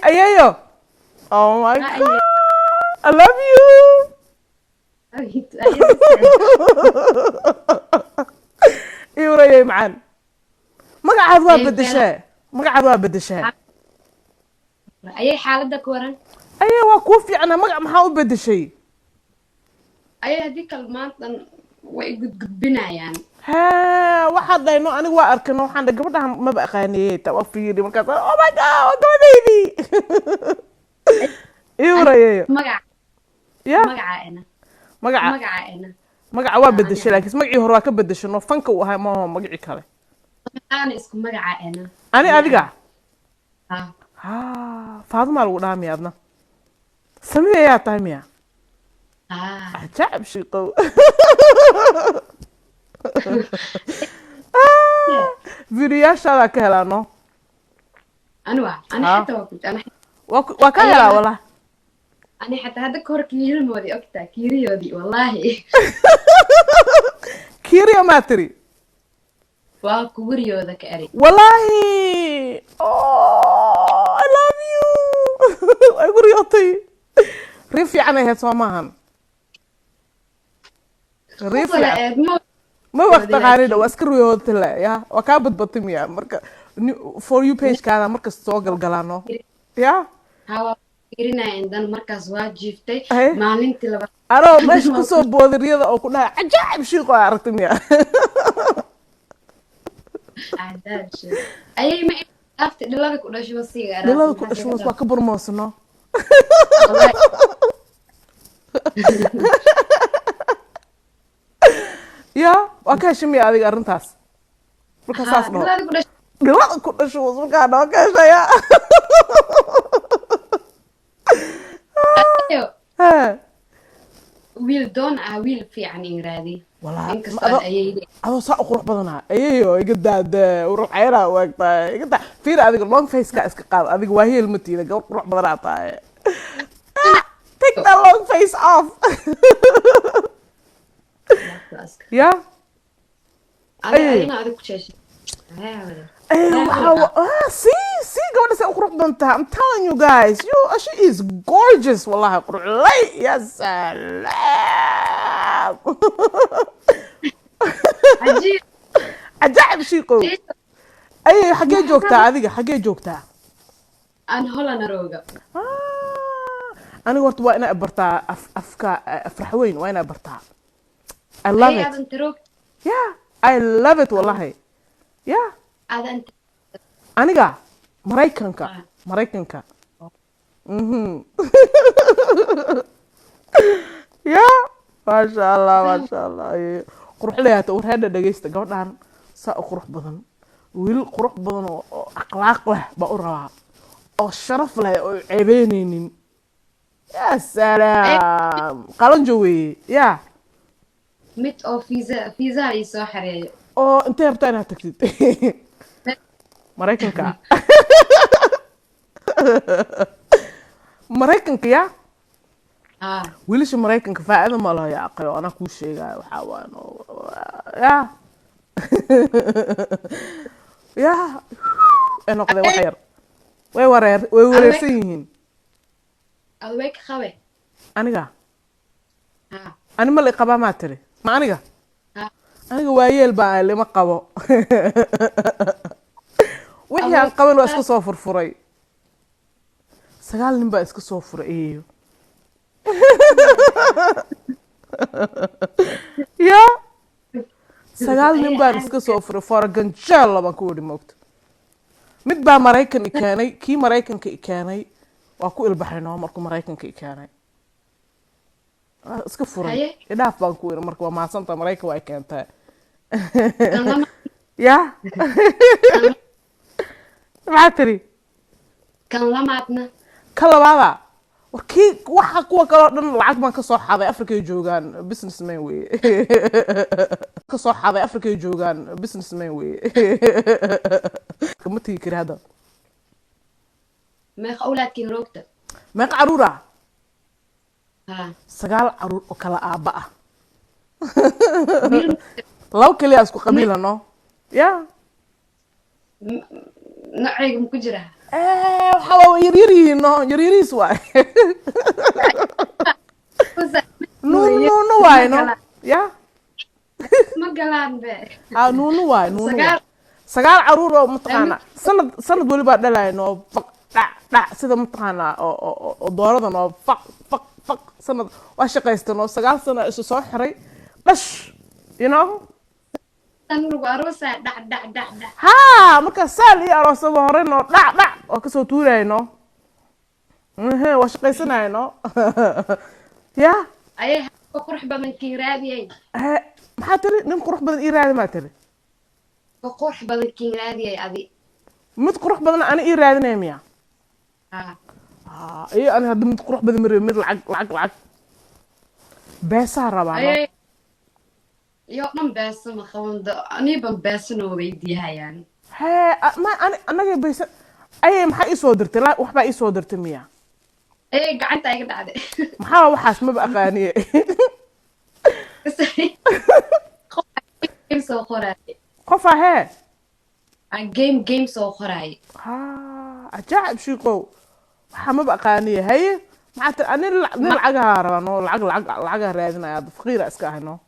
Ayeyo! Oh my God! I love you! Iwrayay macaan. Magacaad waa bedeshee. Magacaad waa bedeshee. Ayay xaaladda ku waran? Aye, waa kuu fiicnaa. Magac maxaa u bedeshay? Ayay haddii kale maantan way gudgudbinayaan. Haa, waxaad dhahayno anigu waa arkano, waxaan dhahay gabadhahan maba aqaaniyey, taa waa fiiri markaas, oh my God, waa gabadhaydii. Iwrayeyo. Magaca ya magaca ena magaca magaca ena magaca waa bedeshay, laakiin magacii hore waa ka bedeshay no, fanka uu ahaa maaho magacii kale. Ana isku magaca ena. Ani adiga? Ha. Haa, Faadumaa lagu dhahaa miya? Adna Samida ayaa tahay miya? Ha. Cajaa'ib shiiqow. Videoyaashaadaa ka helaa no. Anuwa ani Ha. Xataa waa ku ana. Waa ka helaa wallah. Ani xataa hadda kahor kiirimoodii ogtaa, kiiriyoodii wallaahi. Kiiriyo maa tiri? Waa kuwiriyooda ka eray. Wallahi, oh, I love you. Waa igu riyootay. Rii fiican ay ahayd, soo maahan? Rii Qof wala fiican. eed ma Ma wax taqaanida, waa iska riyootay le. Ya, waa kaa badbatay miya? Marka for you page-kaada markasta soo galgalaano ya. Ha, waa fiirinaya dan, markaas waa jiiftay. Haye. Maalintii labaad Anoo meesha kusoo booday riyada oo ku dhahay cajaa'ib shiiqo, aa aragtay miya? Cadaab sheeg. Ayay ma dhaafti dhilada ku dhashay wasiga. Dhilada ku dhashay waa ka burmoosano. Wallahi. Ya, waa ka heshay miya adiga arrintaas marka saas dhaho? Dhilada ku dhashay. Dhilada ku dhashay markaa dhaho ka heshaya. Ayo, Hee. wiil doon ah, wiil fiican in raadi. Walaa Inkastoo aan ayayday. Adoo saa u qurux badanaa, ayayo, iga daade uruxayna u eg tahay, iga daa. Fiir, adiga long face-ka iska qaad. Adiga waa heel matiida, gabar qurux badanaa tahay. Take that long face off. Ya. Ayay. Adina adig ku jeeshay. Hee, wada. See, see, gabadha say u qurux badan tahay. I'm telling you guys, you, she is gorgeous. Wallahi, quruxlay. Ya salaam. Cajiib. Cajaa'ib shiiqow. Ayay, xaggee joogtaa adiga? Xaggee joogtaa? Aan Holland rooga. Ah, aniga horta waa inaa bartaa afka afraxweyn, waa inaa bartaa. I love Ayay it. aadan taroog. Yeah, I love it, wallahi. Yeah. Aadan. Aniga Maraykanka. Maraykanka. Ya, maasha Allah, maasha Allah. Ay, quruxleyaata warheedha. Dhegeysta, gabadhan saa u qurux badan, wiilal qurux badan oo akhlaaq leh baa u rabaa, oo sharaf leh, oo ceebeyneynin. Ya salaam, qalanjo weeye ya. Mid oo fiisaha ii soo xareeyo. Oo intee rabtaa inaad tagtid? Maraykanka, Maraykanka ya. Ah. Wiilasha Maraykanka faa'iido ma laha, ya aqayo. Anaa kuu sheegaayo, waxaa waa no ya ya ay noqdeen wax yar, way wareer, way wareersan yihiin. Adway ka qabe. Aniga? Ha. Ani ma la qabaa, maa tiri ma aniga? Ha. Aniga waayeel baa ahay, lima qabo. Wixii aan qaban waa iska soo furfuray. Sagaal nin baa iska soo furay eeyo ya. Sagaal nin baan iska soo furay, foraganjeelo baan ku wadi moogta. Mid baa Maraykan i keenay. Kii Maraykanka i keenay waa ku ilbaxay noo. Markuu Maraykanka i keenay, waa iska furay. Haye. Idhaaf baan ku iri. Marka waa mahadsanta, Maraykan waa i keentay. Kan lama Ya, maxaa tiri? Kan lamaadna? Ka labaada war kii waxa kuwa kaloo dhan lacag baan kasoo xaday, Africa ay joogaan, businessman weye. Kasoo xaday, Africa ay joogaan, businessman weye. Kama tegi kari hadda. Meeqa awlaadkiin roogta? Meeqa caruur ah? Ha. Sagaal caruur oo kala aaba ah. Wiil Laba keliya isku qabiila no ya. Nocayga ma ku jiraa? Waxa waa yaryar yihiin no, yaryariis waay. Nuunu nuunu waay no ya. Ma galaan be. Ah, nuunu waay, nuunu waay. Sagaal. Sagaal caruur oo mataqaana sanad sanad welibaa dhalayo noo, faq dhac dhac, sida mataqaanaa oo doorada noo, faq faq faq. Sanad waa shaqaysta noo, 9 sano isu soo xiray dhash, you know. Tan lagu aroosaa, dhac dhac dhac dhac. Haa, markaa saal iyo aroosaba hore noo, dhac dhac waa kasoo tuuraya noo. Waa shaqaysanaya noo ya. Ayay ha qurux badan kiin raadiyay. Maxaa tiri? Nin qurux badan ii raadi maa tiri? Ka qurux badan kiin raadiyay adi. Mid qurux badan ani ii raadinaya miya? Ha. Ah, iyo ani hadda mid qurux badan ma rabi, mid lacag, lacag, lacag, beesaa rabaa no. Ayay iyo dhan beesa ma qaban aniban beesa noo weydiihayaan. Hee, ma ani anaga baysa. Ayay, maxaa ii soo dirtay? Waxbaa ii soo dirtay miya? Ayay gacanta iga dhacday. Maxaa waxaas? Maba aqaaniye. Game soo qoraay. Qofa hee? Ah, game soo qoraay. Ha, cajaa'ib shiiqow. Waxaa maba aqaaniya. Haye, maxaa tiri? Ani nin lacagaha rabaa, no, lacag, lacag, lacagaha raadinaya. Hadda faqiira iska ahay, no.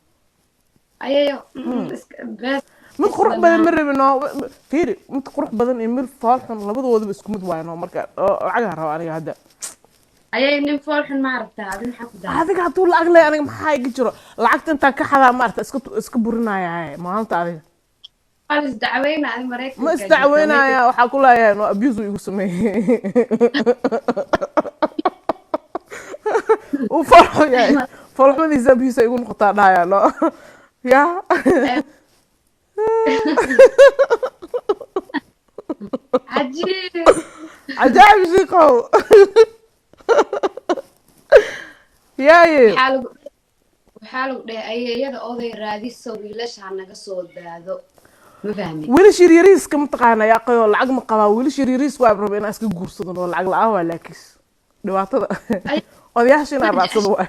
Ayayo, bees. Mid qurux badan ma rabin, no. Fiiri, mid qurux badan iyo mid fool xun labadoodaba isku mid waay, no. Marka oo lacagaha raba aniga hadda. Ayay, nin fool xun ma aragtaa? Adi maxaa ku daray? Adiga hadduu lacag leeyahay, aniga maxaa iga jiro? Lacagta intaan ka xadaa, maarata, iska burinaya. Haye, maalinta adiga. Waa la isdacweyna, adi Maraykanka Ma joogtaa. Isdacweynaya, waxaa ku leeyahay, no, abuse uu igu sameeyey, uu foolxun yahay, foolxumadiisa abuse ay igu noqotaa dhahaya, no ya. Cajiib. Cajaa'ib shiikow yaaye. Waxaa lagu dhahay ayeeyada oday raadiso, wiilasha ha naga soo daado, ma fahmi? Wiilasha yaryariiska mataqaana yaaqayo lacag ma qabaa. Wiilasha yaryariis waa raba inaan iska guursado, oo lacag la-aan waa, laakiis dhibaatada odayaasha inaan raadsado waay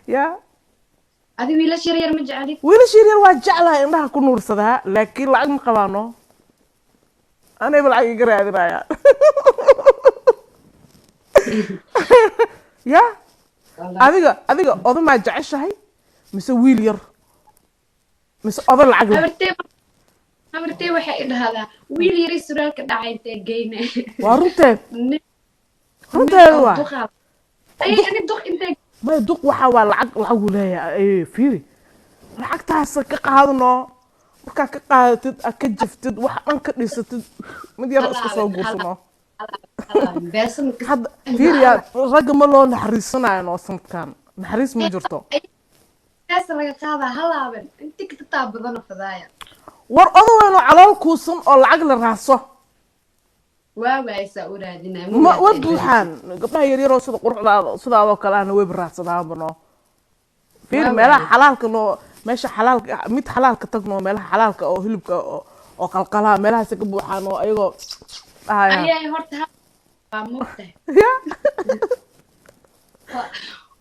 ya. Adi wiilasha yar yar ma jecelid? Wiilasha yaryar waa jeclahay, indhaha ku nuursadaa, laakiin lacag ma qabaano. Anayba lacag iga raadinaya ya. Adiga oda maa jeceshahay mise wiil yar mise oda lacag leh? Habartee waxay i dhahdaa wiil yari suraalka dhacay intee geyne. Waa runteed. Nin Runteeda oo waa duqaa. Ay, ani duq intee? May, duq waxaa waa lacag, lacag uu leeyahay. Fiiri, lacagtaas ka qaadano, markaa ka qaadatid, aad ka jaftid, wax dhan ka dhisatid, mid yar iska soo guursano. Beesa ma ka Hadda fiiriya, ragga ma loo naxariisanayo, noo, sanadkan naxariis ma jirto. Beesa laga qaadaa halaaban inti ka tataa badana fadaaya. War oda weyn oo calool kuusan oo lacag la raacso. Waa waaysaa u raadinaya. Ma wa buuxaan gabdhaha yaryaroo sida quruxdaada sidaadoo kale ahna weyba raacsadaanba, noo. Fiiri, Waa meelaha waayay. Xalaalka, noo, meesha xalaalka, mid xalaalka tagno, meelaha xalaalka oo hilibka oo qalqalaa, meelahaas ka buuxaan oo ayagoo dhahayaan. Ayay, horta waa moogtahay. Ya.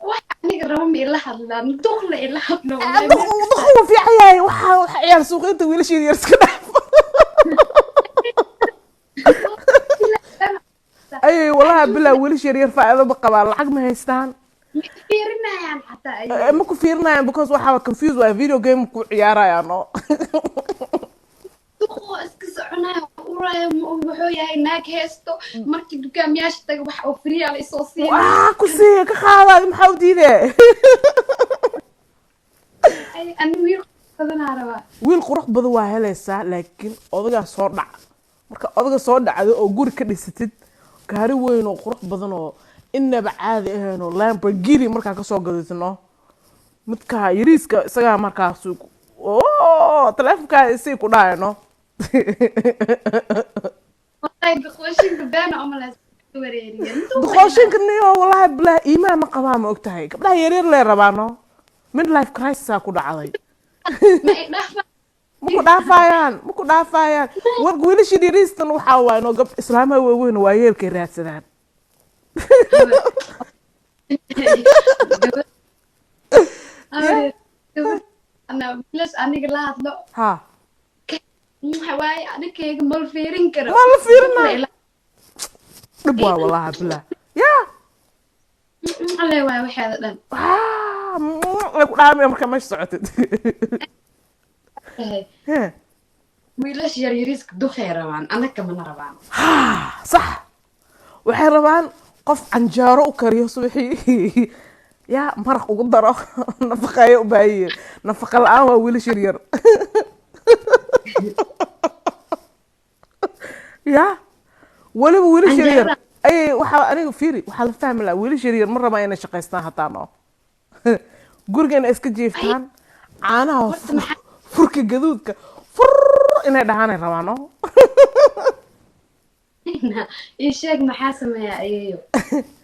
Wax aniga raba ma ila hadlaan, duqna ila hadlo wallahi. Duq duq wuu fiican yahay. Waxa ciyaar suuqinta wiilasha yaryar iska dhaaf. Ayay, walahi bilaa, wiilasha yaryar faa'iido ma qabaan, lacag ma haystaan. Ma fiirinayaan xataa ayay. Ma ku fiirinayaan because waxaa confuse waay, video game ku ciyaarayaan oo. Duqoo iska soconaya, uraya, wuxuu yahay naag heesto, markii dukaamayaasha taga wax oo free la isoo siinaya. Waa ku siiya, ka qaadaad, maxaa u diidee? Ay, ani wiil badanaa rabaa. Wiil qurux badan waa helaysaa, laakiin odagaa soo dhaca. Marka odaga soo dhacdo oo guri ka dhisatid, gaari weyn oo qurux badan oo inaba caadi ahayn oo Lamborghini markaa kasoo gadatino, midka yariiska isagaa markaas oo taleefonkaa isii ku dhahayno. Wallahi duqooshinka beena umalays wareeriya. Duqooshinka niyo, wallahi bilah, iimaan ma qabaa, ma ogtahay? Gabdhaha yaryar lee rabaano, midlife crisis aa ku dhacday. Ma i dhaafaa? Ma ku dhaafayaan, ma ku dhaafayaan. War wiilasha yariistan waxaa waay, no, gab islaamaha waaweyn waa yeelkay raadsadaan. Wiilash aniga la hadlo Ha. waxa waaye aninkayga mal fiirin karo. Ma la fiirinayo. Dhib waa, wallahi bilah ya. Ale waay waxeeda dhan. Ah, way ku dhaamaya markaa meesha socotid. Tahay. He. Wiilasha yaryariiska duqay rabaan, anaka mana rabaan. Sax, waxay rabaan qof canjeero u kariyo subaxii, ya maraq ugu daro, nafaqeeyo u baahan yihiin. Nafaqa la-aan waa wiilasha yaryar ya, weliba wiilasha yaryar. Canjeerada. Ayay, waxaa aniga fiiri, waxaa la fahmi lahaa wiilasha yaryar ma rabaan inay shaqaystaan hataa, no, guriga inay iska jiiftaan, caanaha Horta furka gaduudka fur inay dhahaanay rabaan, no. Ii sheeg, maxaa sameeyaa ayeeyo?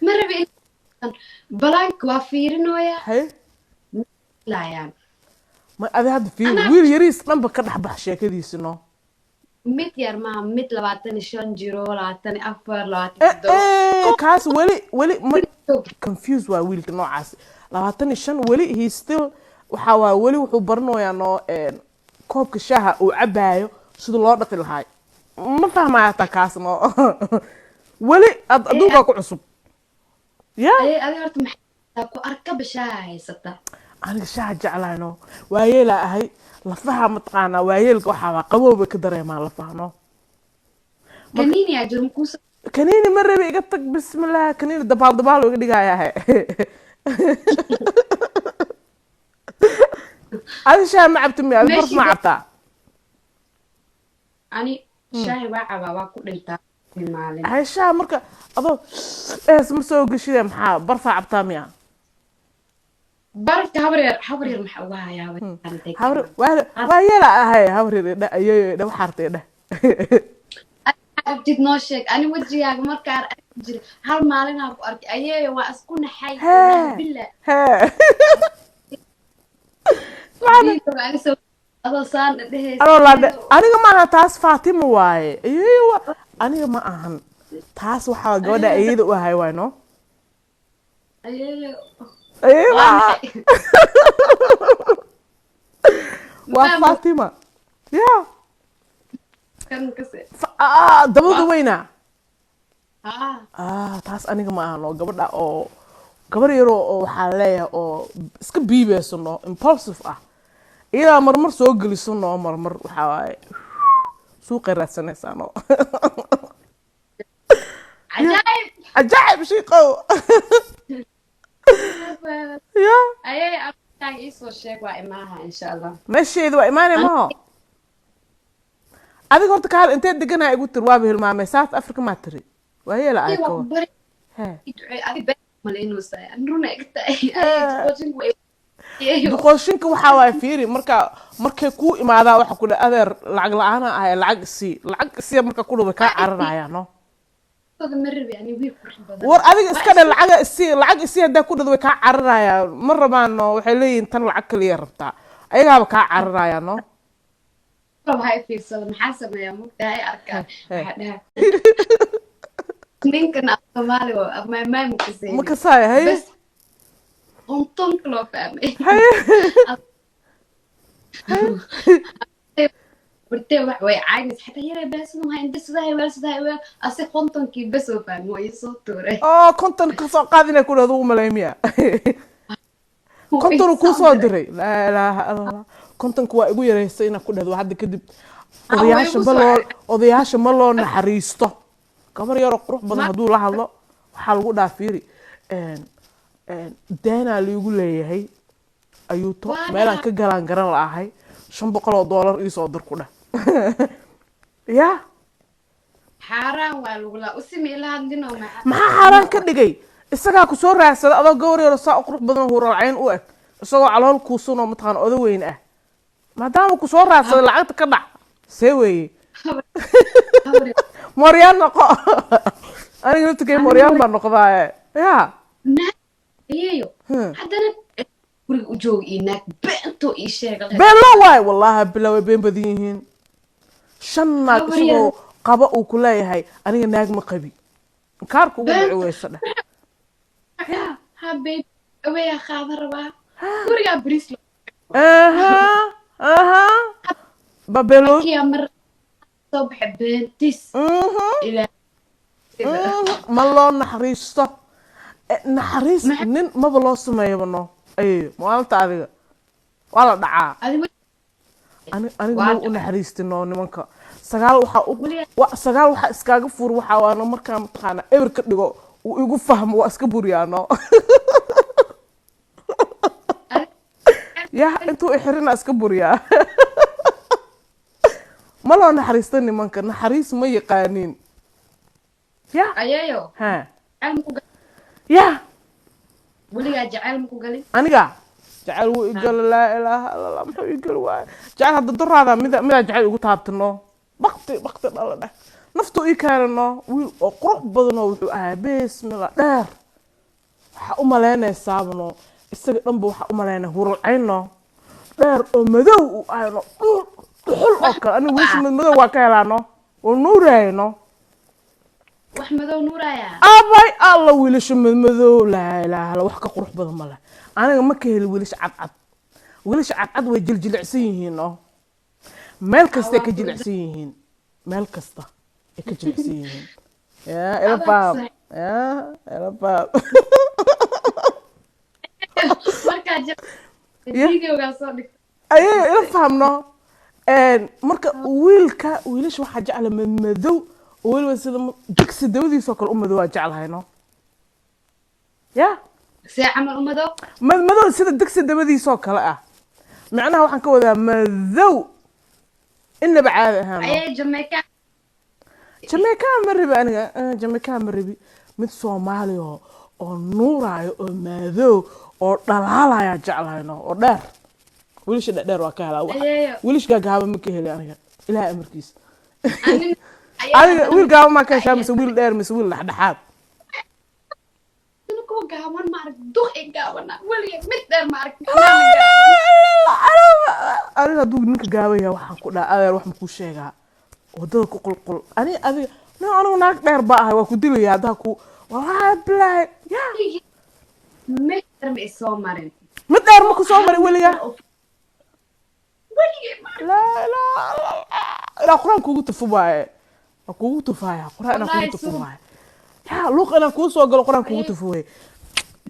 Ma rabi balaanka waa fiirinooya. Haye. Laayaan. Ma adi hadda fiiri, Anaa- wiil yariis dhanba ka dhex bax sheekadiisi, no. Mid yar maaha, mid 25 jiro, 24, labaatan Eh, toddoba. Kaas weli weli ma confuse waa wiilka noocaas 25, weli he still waxaa waa weli wuxuu baranayaa, noo, koobka shaaha uu cabaayo sida loo dhaqi lahaay ma fahmaya hataa kaas, no, weli adduunkaa ku cusub. Ya Ayay adiga horta maxaa ku arkaba shaaha haysata. Aniga shaaha jeclayno, waayeelaa ahay, lafaha mataqaanaa, waayeelka waxaa waa qabow bay ka dareemaan lafaha no. Kaniini aa jiro makuusa? Kaniini ma rabi, iga tag, bismillah, kaniini dabaal dabaal iga dhigayahay. Adi shaaha ma cabti miya? Adi barf ma Meeshii cabtaa? Ani shaahi waa cabaa, waa ku dhintaa maalin. Hay shaaha marka adoo ees ma soo geshide, maxaa barfaa cabtaa miya? Barafka habar yar, habar yar maxaa uga hayaa? Habar waa yeela ahay, habar yar idha, ayeeyo idha, waxaarta idha. Abtid noo sheeg, ani wejigaaga markaan arki jiray hal maalinaa ku arkay ayeeyo, waa isku naxay. Hee. Bila hee adoo saan dhehaysa. Anoo laadhe aniga ma aha taas, Faatima waaye, ayeeyo aniga ma ahan taas, waxaa gabadha ayeeyada u ahay waay no. Ayeeyo. Ayeeyo ma waa aha. maxay? Waa Faatima ya. Kan kase. Dabada weyna. Haa. Taas aniga ma ahan, oo gabadha oo gabar yaroo oo waxaa leeyahay oo iska biibeyso no, impulsive ah, iyadaa marmar soo geliso no, marmar waxaa waaye suuqay raadsanaysaa no. Cajaayib. Cajaa'ib shiiqow ya. Ayeeyo, abtaaga iisoo sheeg, waa imaaha insha Allah. Meesheeda waa imaanay maho. Adiga horta kaal intee deganaa igu tiri? Waaba hilmaamay, South Africa maa tiri? Waa yeela ay waa kawa ku bari. Hee. Ducee adi been malaynaysaa, ani runa iga tahay. Ayeeyo, duqooshinka waa ayeeyo. Duqooshinka waxaa waaye, fiiri, marka markay kuu imaadaa waxa ku dhe adeer lacag la-aana ahay, lacag isii, lacag isiya, marka ku dhubay kaa cararaya no. Ma rabi ani wiil qurux badan. War adiga iska dhe, lacaga isii, lacag isii haddaa ku dhado way kaa cararaya, ma rabaan no, waxay leeyihiin tan lacag kaliya rabtaa, ayagaaba kaa cararaya no. Rab ha i fiirsado, maxaa sameeyaa mugta hay arkaan. He. Waxaa dhaha ninkan af Soomaali waa af maamaay ma kasaynin. Ma kasaaya haye. Bas qontonka loo fahmay. Haye. Bartee wax way caynaysa xataa yaree beesadu ha inta sidaa weel sidaa weel ase qontonkii bes oo fahmay waa ii soo tuuray. Oo 50 ka soo qaad inay ku dhahdo ugu malay miya? 50 uu kuu soo diray, laa ilaaha illa Allah, 50-ka waa igu yaraysay inaad ku dhahdo hadda kadib. Ah, way Odayaasha igu ma soo loo odayaasha ma loo naxariisto. Gabar yaroo qurux badan hadduu la hadlo waxaa lagu dhaha fiiri, deenaa liigu leeyahay ayuu to Waa meelaan dhaha. Ka galaan garan la'ahay, $500 iisoo dir ku dheh ya. Xaaraan waa lagu laa usimi ila hadlinoo maca. Maxaa xaaraan ka dhigay? Isagaa ku soo raadsada adoo gabar yaro saa u qurux badan oo huuralcayn u eg, isagoo calool kuusan oo mataqaana odo weyn ah, maadaama ku soo raadsaday lacagta ka dhac see weeye. Mooryaan noqo, aniga naftikay mooryaan baan noqdaaye ya. Naag ayeeyo. Haddana guriga u jooga iyo naag beentoo ii sheega. Been loo waayo, wallaahi bilaa way been badan yihiin. Shan naag Habar yar. isagoo qaba uu ku leeyahay aniga naag ma qabi, inkaarka ugu dhici Beenta. weysa dheh. Ha baby aweeyaa qaadan rabaa gurigaa bariis. Aha aha babelo. Kiyaa mar soo baxay beentis. Ilaa Ma loo naxariisto. Naxariis nin maba loo sameeyaba no, ayeeyo maalinta adiga waa la dhacaa. Adi Aniga Waa ma u naxariistino nimanka. Sagaal waxaa u sagaal waxaa iskaaga fur, waxaa waano markaa mataqaana eber ka dhigo uu igu fahmo, waa iska buriyaano ya, intuu ixirina iska buriyaa. Ma loo naxariisto nimanka, naxariis ma yaqaaniin ya. Ayeeyo. Ha. Jacayl maku galin? Ya. Weligaa jacayl maku galin? Aniga jacayl wuu igalo, laa ilaaha illa Allah, muxuu igalo waay jacayl. Hadda daraada mida midaa jacayl igu taabtano, bakti bakti dhala dheh, naftu ii keenano, wiil oo qurux badanoo wuxuu ahaa bismillah dheer, waxaa u malaynaysaabano isaga dhanba, waxaa u malaynaya huralcayno dheer oo madow uu ahayno, dhuxul oo kale. Aniga wiilsha madow waa ka helaano oo nuurayno. Wax madow nuuraya. Abay alla, wiilasha madmadow, laa ilaaha illa, wax ka qurux badan ma leh. Aniga ma ka heli wiilasha cadcad. Wiilasha cadcad way jiljilicsan yihiin oo meel kastay ka jilicsan yihiin, meel kasta ay ka jilicsan yihiin ya ila faam. Ya ila faham. Markaa Ya. videogaa soo dhigta. Ayaga ila fahamno. Marka wiilka, wiilasha waxaa jecla madmadow oo weliba sida digsi dabadiisoo kale u madow waa jeclahay, no ya. See camal umadow? Madmadow sida digsi dabadiisoo kale ah, macnaha waxaan ka wadaa madow inaba caadi ahaan, no. Ayay Jamaica. Jamaica ma rabi aniga. Jamaica ma rabi. Mid Soomaali oo nuuraayo oo madow oo dhalaalaya jeclahay, no, oo dheer. Wiilasha dhadheer waa ka helaa. Ayeeyo. Wiilasha gaagaaba ma ka heli aniga, Ilaahay amarkiisa. Anin Adiga wiil gaaba maa ka heshaa, mise wiil dheer, mise wiil dhexdhexaad? Kuwa gaaban ma arag, duq i gaabana weligeed mid dheer ma arag. Anaana gaaban. Aniga hadduu ninka gaaban yahay, waxaan ku dhaha, adeer, wax ma kuu sheegaa? Wadada ku qulqul. Ani adiga no, anigu naag dheer baa ahay, waa ku dilaya haddaa ku, wallaahi bilaahi ya. Mid dheer ma isoo marin. Mid dheer ma ku soo marin weligaa? Weligeed ma arag. Laa ilaaha illallah. Ilaa Qur-aan kugu tufo waaye, waa kugu tufaaya Qur-aan inaan kugu Wallaahi tufo waaye ya, luuq inaan kuu soo galo, Qur-aan kugu tufo waaye.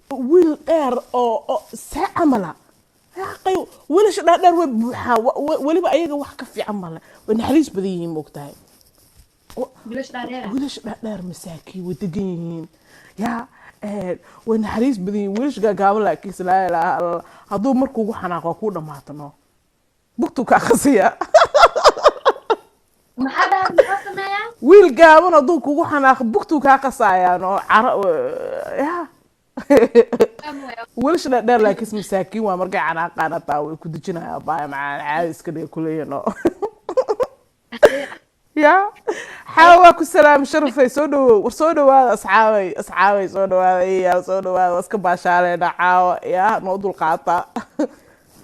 Wiil dheer oo see camala aqay, wiilasha dhaadheer way buuxaa. Weliba ayaga wax ka fiican male, way naxariis badan yihiin, moogtahay. Wiilasha dhaadheer. Wiilasha dhaadheer masaakiin, way degan yihiin ya, way naxariis badan yihiin. Wiilasha gaagaaban laakiinse, laa ilaaha illallah, hadduu markuugu xanaaqo waa kuu dhamaato, no, bugtuu ka akhrisayaa. Maxaa dhahay? Maxaa sameeyaa? Wiil gaaban hadduu kugu xanaaqo, bugtuu kaa qasayaan oo caro ya. Wiilasha dhaadheer laakiinse masaakiin waa, markay xanaaqaan hataa way ku dejinayaan, baaya macaan, caadi iska dhiga kuleeyihin oo ya. Xaawa, waa ku salaam sharafay, soo dhawow. War soo dhawaada asxaabay, asxaabay, soo dhawaada iya, soo dhawaada. Waa iska baashaaleena caawa ya, noo dulqaata,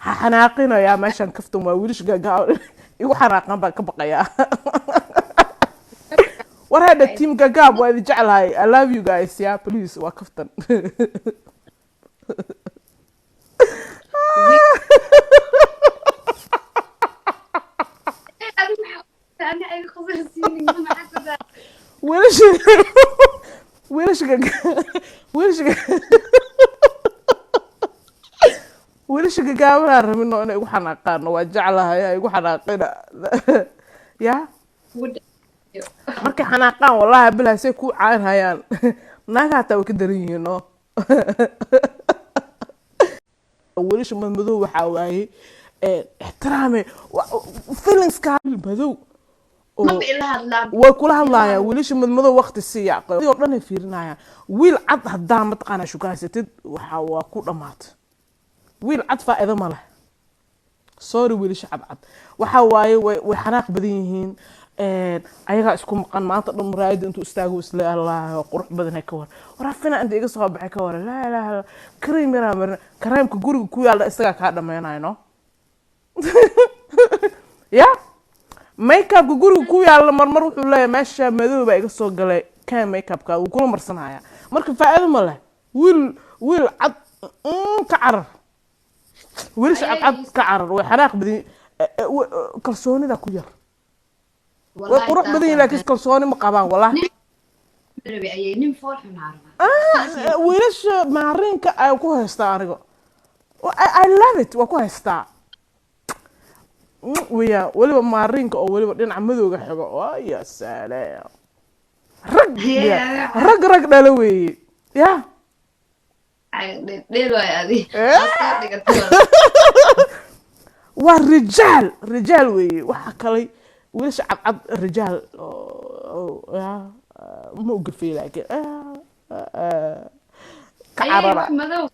ha xanaaqina ya. Meeshan kaftan waa. Wiilasha gaagaaban igu xanaaqan baan ka baqayaa. War hadda team gagaab waa idin jeclahay, I love you guys ya, please, waa kaftan. Adi maxaa ani ay khasarsiinin? Maxaa ku daa? Wiilasha wiilasha gagaabanaa rabino inay igu xanaaqaano, waa jeclahay, ha igu xanaaqina ya. Markay xanaaqaan, wallahi bilahi, say kuu caynhayaan, naaga hataa way ka daran yihiin, no. Wiilasha madmadow waxaa waaye ixtiraame feelingska madow oo Maba ila hadlaan. Way kula hadlaayaan wiilasha madmadow, waqti siiya oo dhan ay fiirinayaan. Wiil cad haddaa mataqaanaa shukaysatid, waxa waa ku dhamaata. Wiil cad faa'iido ma leh, sorry. Wiilasha cadcad waxa waaye way xanaaq badan yihiin. Ayagaa isku maqan maanta dhan, muraayada intuu istaago isle, Allah, qurux badan ka war, waraafina inta iga soo baxay ka war, laa ilaaha illa, kareem yaraa marin, kareemka guriga ku yaalla isagaa kaa dhameynayo, no ya. Makeupka guriga ku yaalla marmar wuxuu leeyahay, meesha madow baa iga soo galay, kan makeupka wuu kula marsanaya. Marka faa'iido ma leh wiil cad. Ka carar wiilasha cadcad, ka carar, way xanaaq badan yihiin. Kalsoonida ku yar, way Wallahi qurux badan yihiin, laakiin kalsooni ma qabaan, wallahi. Rabi ayay nin fool xun rabaa. Wiilasha maariinka ay ku haystaa aniga, I love it, waa ku haystaa. Weeyaan weliba maariinka oo weliba dhinaca madowga xigo, ya salaam, rag ya, rag rag dhalo weeye ya. Dheel waay adi. Soo dhigatay. Waa rijaal, rijaal weeye. Waxa kalay wiilasha cadcad rijaal ya, ma ugafey, laakiin ka Ayay carara. Wax madow,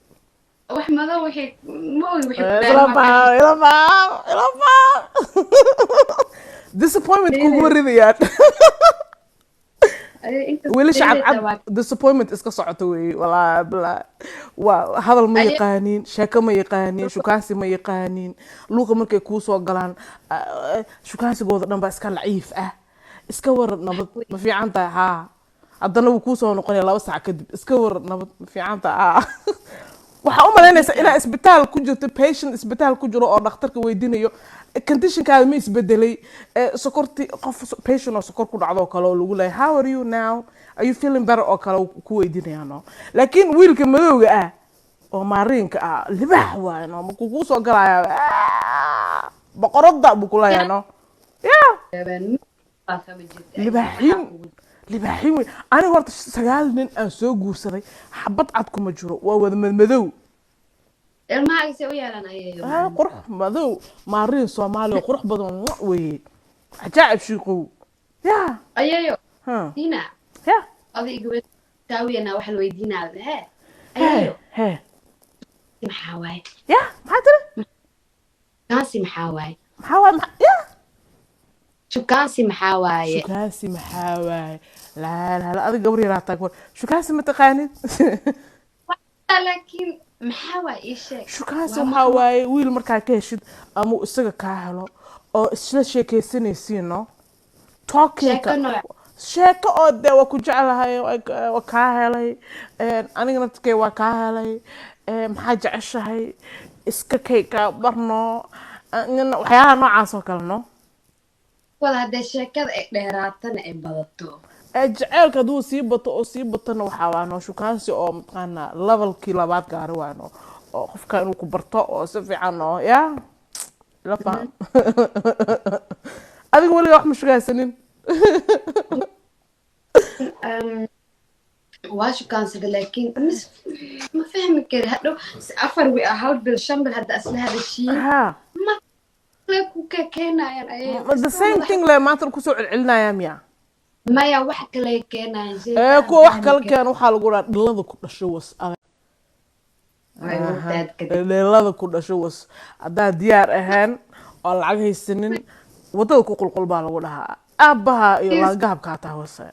wax madow wixii ma ogi wixii ku Ila dheer faham, ila faham, ila faham. Disappointment kuguma ridayaan. Ayay inta Wiilasha dheeraysa cadcad disappointment iska socoto weeye, walaa bilaa. Waa hadal ma yaqaaniin, sheeko ma yaqaaniin, shukaansi ma yaqaaniin. Luuqa markay kuu soo galaan, shukaansigooda dhan baa iska laciif ah. Iska waran, nabad, ma fiican tahay? Haa. Haddana wuu kuu soo noqonaya 2 saac kadib. Iska waran, nabad, ma fiican tahay? Haa. Waxaa u malaynaysaa inaa isbitaal ku jirto, patient isbitaal ku jiro oo dhakhtarka weydiinayo conditionkaada ma isbedelay. Sokorti qof patient oo sokor ku dhacdo oo kale oo lagu leeyahay, "How are you now? Are you feeling better?" oo kale ku weydiinaya, no. Laakiin wiilka madowga ah oo maariinka ah libaax waaye, no. Markuu kuu soo galaya, "Ah, boqoradda," buu kuleeyahay, no, yeah. Libaaxiin, libaaxiin wey. Aniga horta sagaal nin aan soo guursaday, xabad cad kuma jiro, waa wada madmadow. Ilmaha se u yeelan, ayeeyo? Ah, qurux madow maariin Soomaaliya oo qurux badan weeye. Cajaa'ib shiiqow ya. Ayeeyo. Ha. Diina. Ya. Oday igaba taawiyana waxa la weydiinaa hee. He. Ayeeyo. He. Maxaa waaye? Ya, maxaa tiri? Shukaansi maxaa waaye? Maxaa waay ya? Shukaansi maxaa waaye? Shukaansi maxaa waaye? Laa laa laa, adiga gabar yaraa taag, shukaansi ma taqaanid? Laakiin maxaa waaye, ii sheeg. Shukaansi Waa waxaa waaye wiil markaa ka heshid ama uu isaga kaa helo oo isla sheekaysanaysiin, no, talkingka. Sheeko nooc? Sheeko oo dee waa ku jeclahay, waa kaa helay, aniga naftikay waa kaa helay, maxaa jeceshahay, iska kay kaa barno, waxyaalaha noocaas oo kale, no. Wada haddee sheekada ay dheeraatana ay badato. Jaceylka hadduu sii bato oo sii batona, waxaa waa no shukaansi oo mataqaanaa levelkii labaad gaari waano oo qofka inuu ku barto oo si fiican oo ya la faham. Adiga weligaa wax ma shukaansanin? Waa shukaansada, laakiin ma fahmi kari hadhow 4 hal bil, 5 bil hadda isla hadashiin ma kale ku keenayaan ayay. The same thing le maanta kusoo celcelinaya miya? Maya, wax kale keenayaan. Ee kuwa wax kale keena waxaa lagu dhaha dhilada ku dhasho was adag. Dhilada ku dhasho was, haddaad diyaar ahaan oo lacag haysanin, wadada ku qulqul baa lagu dhahaa, aabbaha iyo laangahabkaa taa wase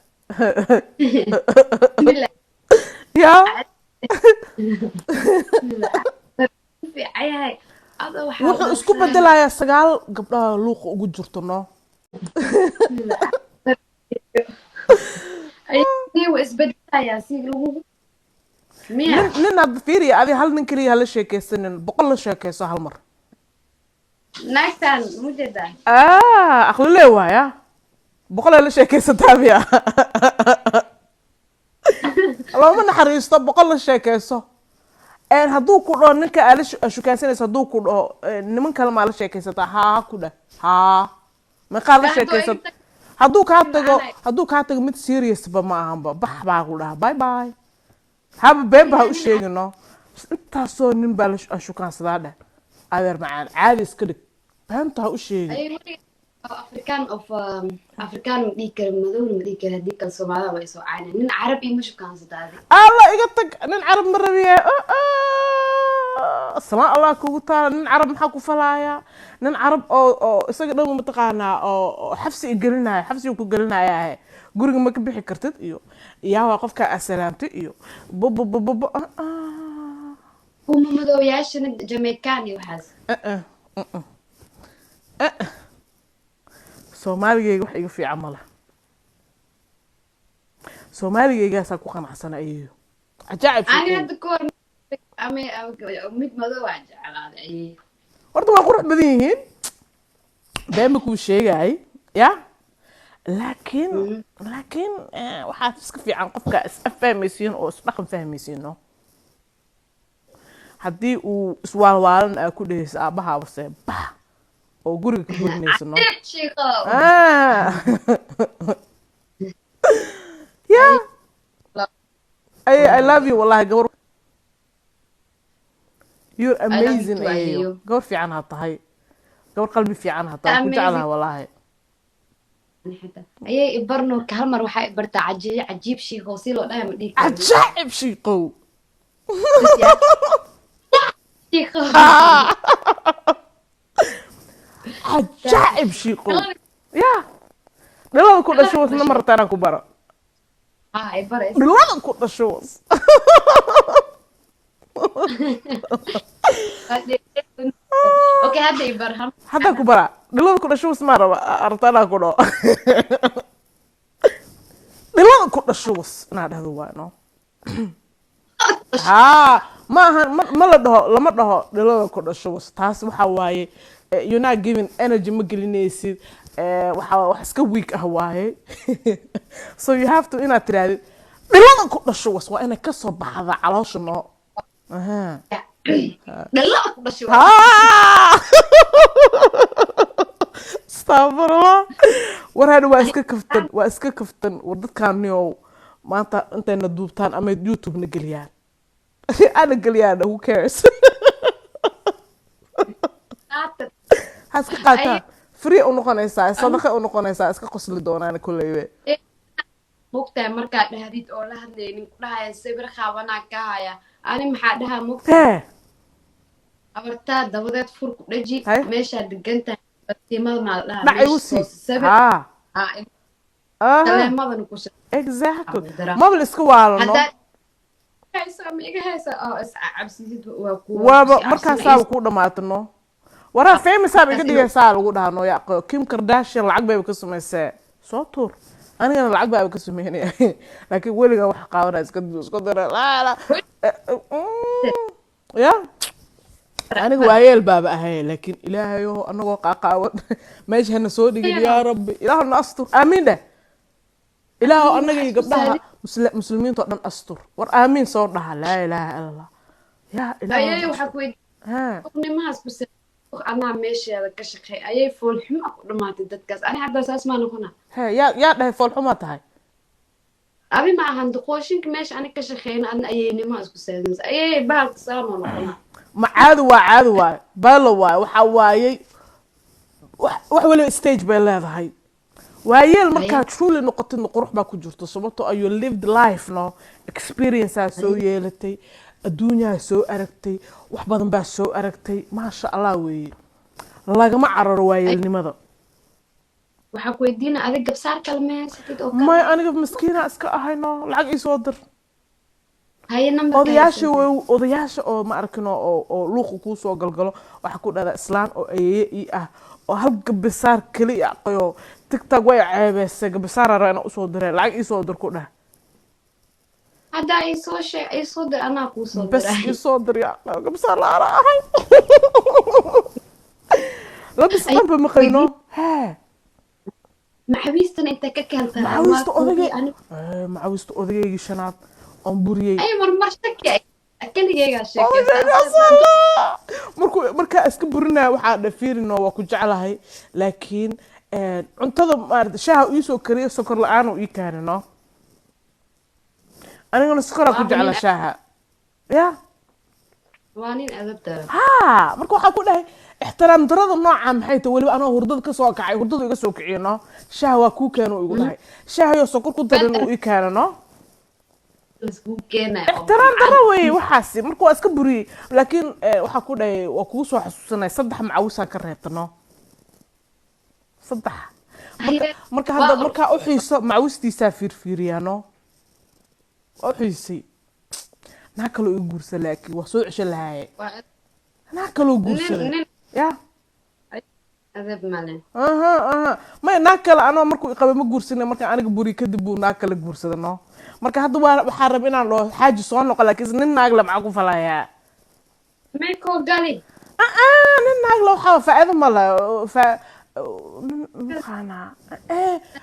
ya. Fiicanyahay adoo waxaa Wuxuu isku bedelayaa sagaal gabdhaha luuqa ugu jirto, no. Waa isbedelayaa si lagugu miya? Nin hadda fiiriya, adi hal nin keliya hala sheekaysanin, 100 la sheekayso hal mar. Naagtan mujeedaa. Ah, aqli lee waaya, 100 la sheekaysataa miya? Looma naxariisto, 100 la sheekayso. Hadduu ku dhaho ninka aa la shukaansanayso, hadduu ku dhaho, niman kale maa la sheekaysataa, haa ku dheh, haa, meeqaa la Hadduu sheekaysat iga hadduu kaa tago. Macanay. Hadduu kaa tago, mid serious ba ma ahanba, bax baa ku dhaha, bye bye. Haba been ba ha u sheegino, intaasoo nin baa la shukaansadaa dheh, adeer macaan, caadi iska dhig, beenta ha u sheegin. Ay weliga Afrikaan of Afrikaan ma dhihi kara, madowna ma dhihi kara, haddii kale Soomaalida way soo caynayaan. Nin Carab iyo ma shukaansataa adi? Alla iga tag, nin Carab ma rabiye. Salaan Allah kugu taala, nin Carab maxaa ku falaaya? Nin Carab oo isaga dhan mataqaanaa oo xabsi i gelinaya, xabsi ku gelinaya, guriga ma ka bixi kartid, iyo yaa waa qofka aa salaamtay iyo bo. Kuma madoowayaashana, Jamaican iyo waxaas? Soomaaligayga wax iga fiican ma leh, Soomaaligaygaasaan ku qanacsana, ayeeyo cajaa'ib. Ani Sheekow. Hadda ka hor ama mid madow aan jeclaaday, ayeeyo. Horta waa qurux badan yihiin, been ma kuu sheegay ya, laakiin waxaa iska fiican qofka is afahmaysiin oo isdhaqan fahmaysiin, no. Haddii uu iswaalwaalan aa ku dhehaysa aabbahaaba see bax oo guriga ka burinaysa, no. Shiiqow. Ah. Yeah. I love you, wallahi gabar, you're I love you amazing. too, Ayeeyo. Ayeeyo. Gabar fiican ha tahay, gabar qalbi fiican ha tahay, ku Amazing. jeclaha wallahi. Ayay ibarno hal mar, waxaa ibartaa cajiib, cajiib shiiqow si loo dhahay ma dhihi karo. Cajaa'ib shiiqow. Shiiqow. Cajaa'ib shiiqow ya, dhalada ku dhasho wasna ma rabtaa inaan ku baro? Ah, ibara. Dhalada ku dhasho was. Okay, hadda ibar hal. Haddaan ku baraa dhalada ku dhasho was, maa raba rabtaa inaan ku dhaho dhalada ku dhasho was, inaa dhahdo waa no. Haa, ma ahan, ma la dhaho, lama dhaho dhilada ku dhasho was. Taas waxa waaye, you're not giving energy, ma gelinaysid. Waxa wax iska weak ah waaye. So you have to inaad tirahdid dhilada ku dhasho was, waa inay kasoo baxda caloosha noo. Aha. Dhilada ku dhashay waa. Haa, astaqfirullah. War hadha waa iska kaftan, waa iska kaftan. War dadkaaniyow maanta intayna duubtaan ama YouTube na geliyaan, ana geliyaan, who cares? Qaata. Ha iska qaataan, free u noqonaysaa, sadaqa u noqonaysaa, iska qosli doonaan kolleybe. Mogtahay markaa dhahdid oo la hadlaynin, ku dhahaya sawir qaabanaa ka haya, ani maxaa dhahaa, mogtahay? Hee. Abartaa dabadeed fur ku dhaji. Hay. Meeshaa degan tahay batiimada maa la dhahaa? Dhac igu meesha sii. soo sawir. Haa. Haa. Aha. Taleemadana ku soo Exactly. dira. Maba la iska waalano. Haddaa haysa ma iga haysa oo is cabsisid, waa ku Waaba ku markaasaaba kuu dhamaatano. Waraa famousaaba iga Markaas inuu- dhigaysaa lagu dhahaa noo yaaqo. Kim Kardashian lacag bayba ka samaysee, soo tuur, anigana lacag baaba ka sameynaya, laakiin weligan wax qaadanaya iska dara laa laa. Ya aniga waayeel baaba ahay, laakiin ilaahayo anagoo qaaqaawan meesha hana soo dhigin. Yaa Rabbi, ilaahuna astur, aamiin dheh. Ilaahow annaga iyo gabdhaha muslimiinta oo dhan astur. War aamiin soo dhaha. Laa ilaaha ila Allah, yaa ayay ilaahow. Waxaa ku weydiin Ha. nimahaas ku anaa meesheeda ka shaqeey, ayay foolxumo ku dhamaatay dadkaas. Ani hadda saas maa noqona. He, yaa dhahay foolxumaa tahay? Abi ma ahan duqooshinka meesha ani ka shaqeyna, adna ayay nimahaas ku saadinaysa, ayay bahalka saanoo noqona. Ma caadi waa, caadi waaye, beelo waaye, waxaa waayey wax waliba stage bay leedahay. Waayeel markaad truly noqotidna qurux baa ku jirto, sababtoo ah you lived life, no experience-aa soo yeelatay, adduunyaa soo aragtay, wax badan baa soo aragtay. Maasha Allah weeye, lagama cararo waayeelnimada. Waxaa ku weydiina, adig gabsaar kale ma haysatid oo kale? May, aniga miskiina iska ahayno, lacag ii soo dir. Haye, nambarka Odayaasha haysatid. Way odayaasha oo ma arkino oo luuqa kuu soo galgalo, waxaa ku dhahdaa islaan oo ayeeye ii ah oo hal gabisaar keli aqayo TikTok way ceebeysay, gabisaar raba inaan usoo diray, lacag ii soo dir ku dheh. Hadda ay soo sheeg, ay soo dir, anaa kuu soo bas diray. Ii soo dir yaa gabisaar la-aan ahay, labis dhanba ma qayno hee. Maxabiistana intay ka keentaa? Macawista waa odagay kuwii ani macawista odageygii shanaad oon buriyey. Ay marmar shaki keligeygaa sheekaysta. Markuu markaa iska burinaya waxaa dhafiirino, waa ku jeclahay, laakiin cuntada maarata shaaha iisoo kariyo sokor la-aan uu ii keenino, anigana sokoraa ku Waa jecla nin- shaaha ya. Waa nin adab daran. Ha, marka waxaa ku dhahay ixtiraam darada nooca maxay tahay? Weliba anoo hurdada kasoo kacay, hurdadu iga soo kiciyo, no shaaha waa kuu keeno igu dhahay, shaahayo sokor ku darin uu ii keeno, no. Laiskugu keenayo oo Ixtiraam daro weeye waxaasi. Marka waa iska buriyey, laakiin waxaa ku dhahay waa kugu soo xasuusanaya, saddex macawisaan ka reebtano, saddex. Marka marka hadda markaa u xiiso macawistiisaa fiirfiiriyaa, no waa u xiisay. Naa kaloo iga guursa, laakiin waa soo cesho lahaaye. Naa kaloo guursaday. Nin ya. Adab male. Aha, may, naag kale anoo markuu iqabay ma guursanay. Marka aniga buri kadib buu naag kale guursada, no. Marka hadda waa waxaa raba inaan dhaho xaaji soo noqo, laakiin nin naag le maxaa ku falayaa? Meekoo gali. Ah, nin naag le waxaa faa'iido ma le fa maqaanaa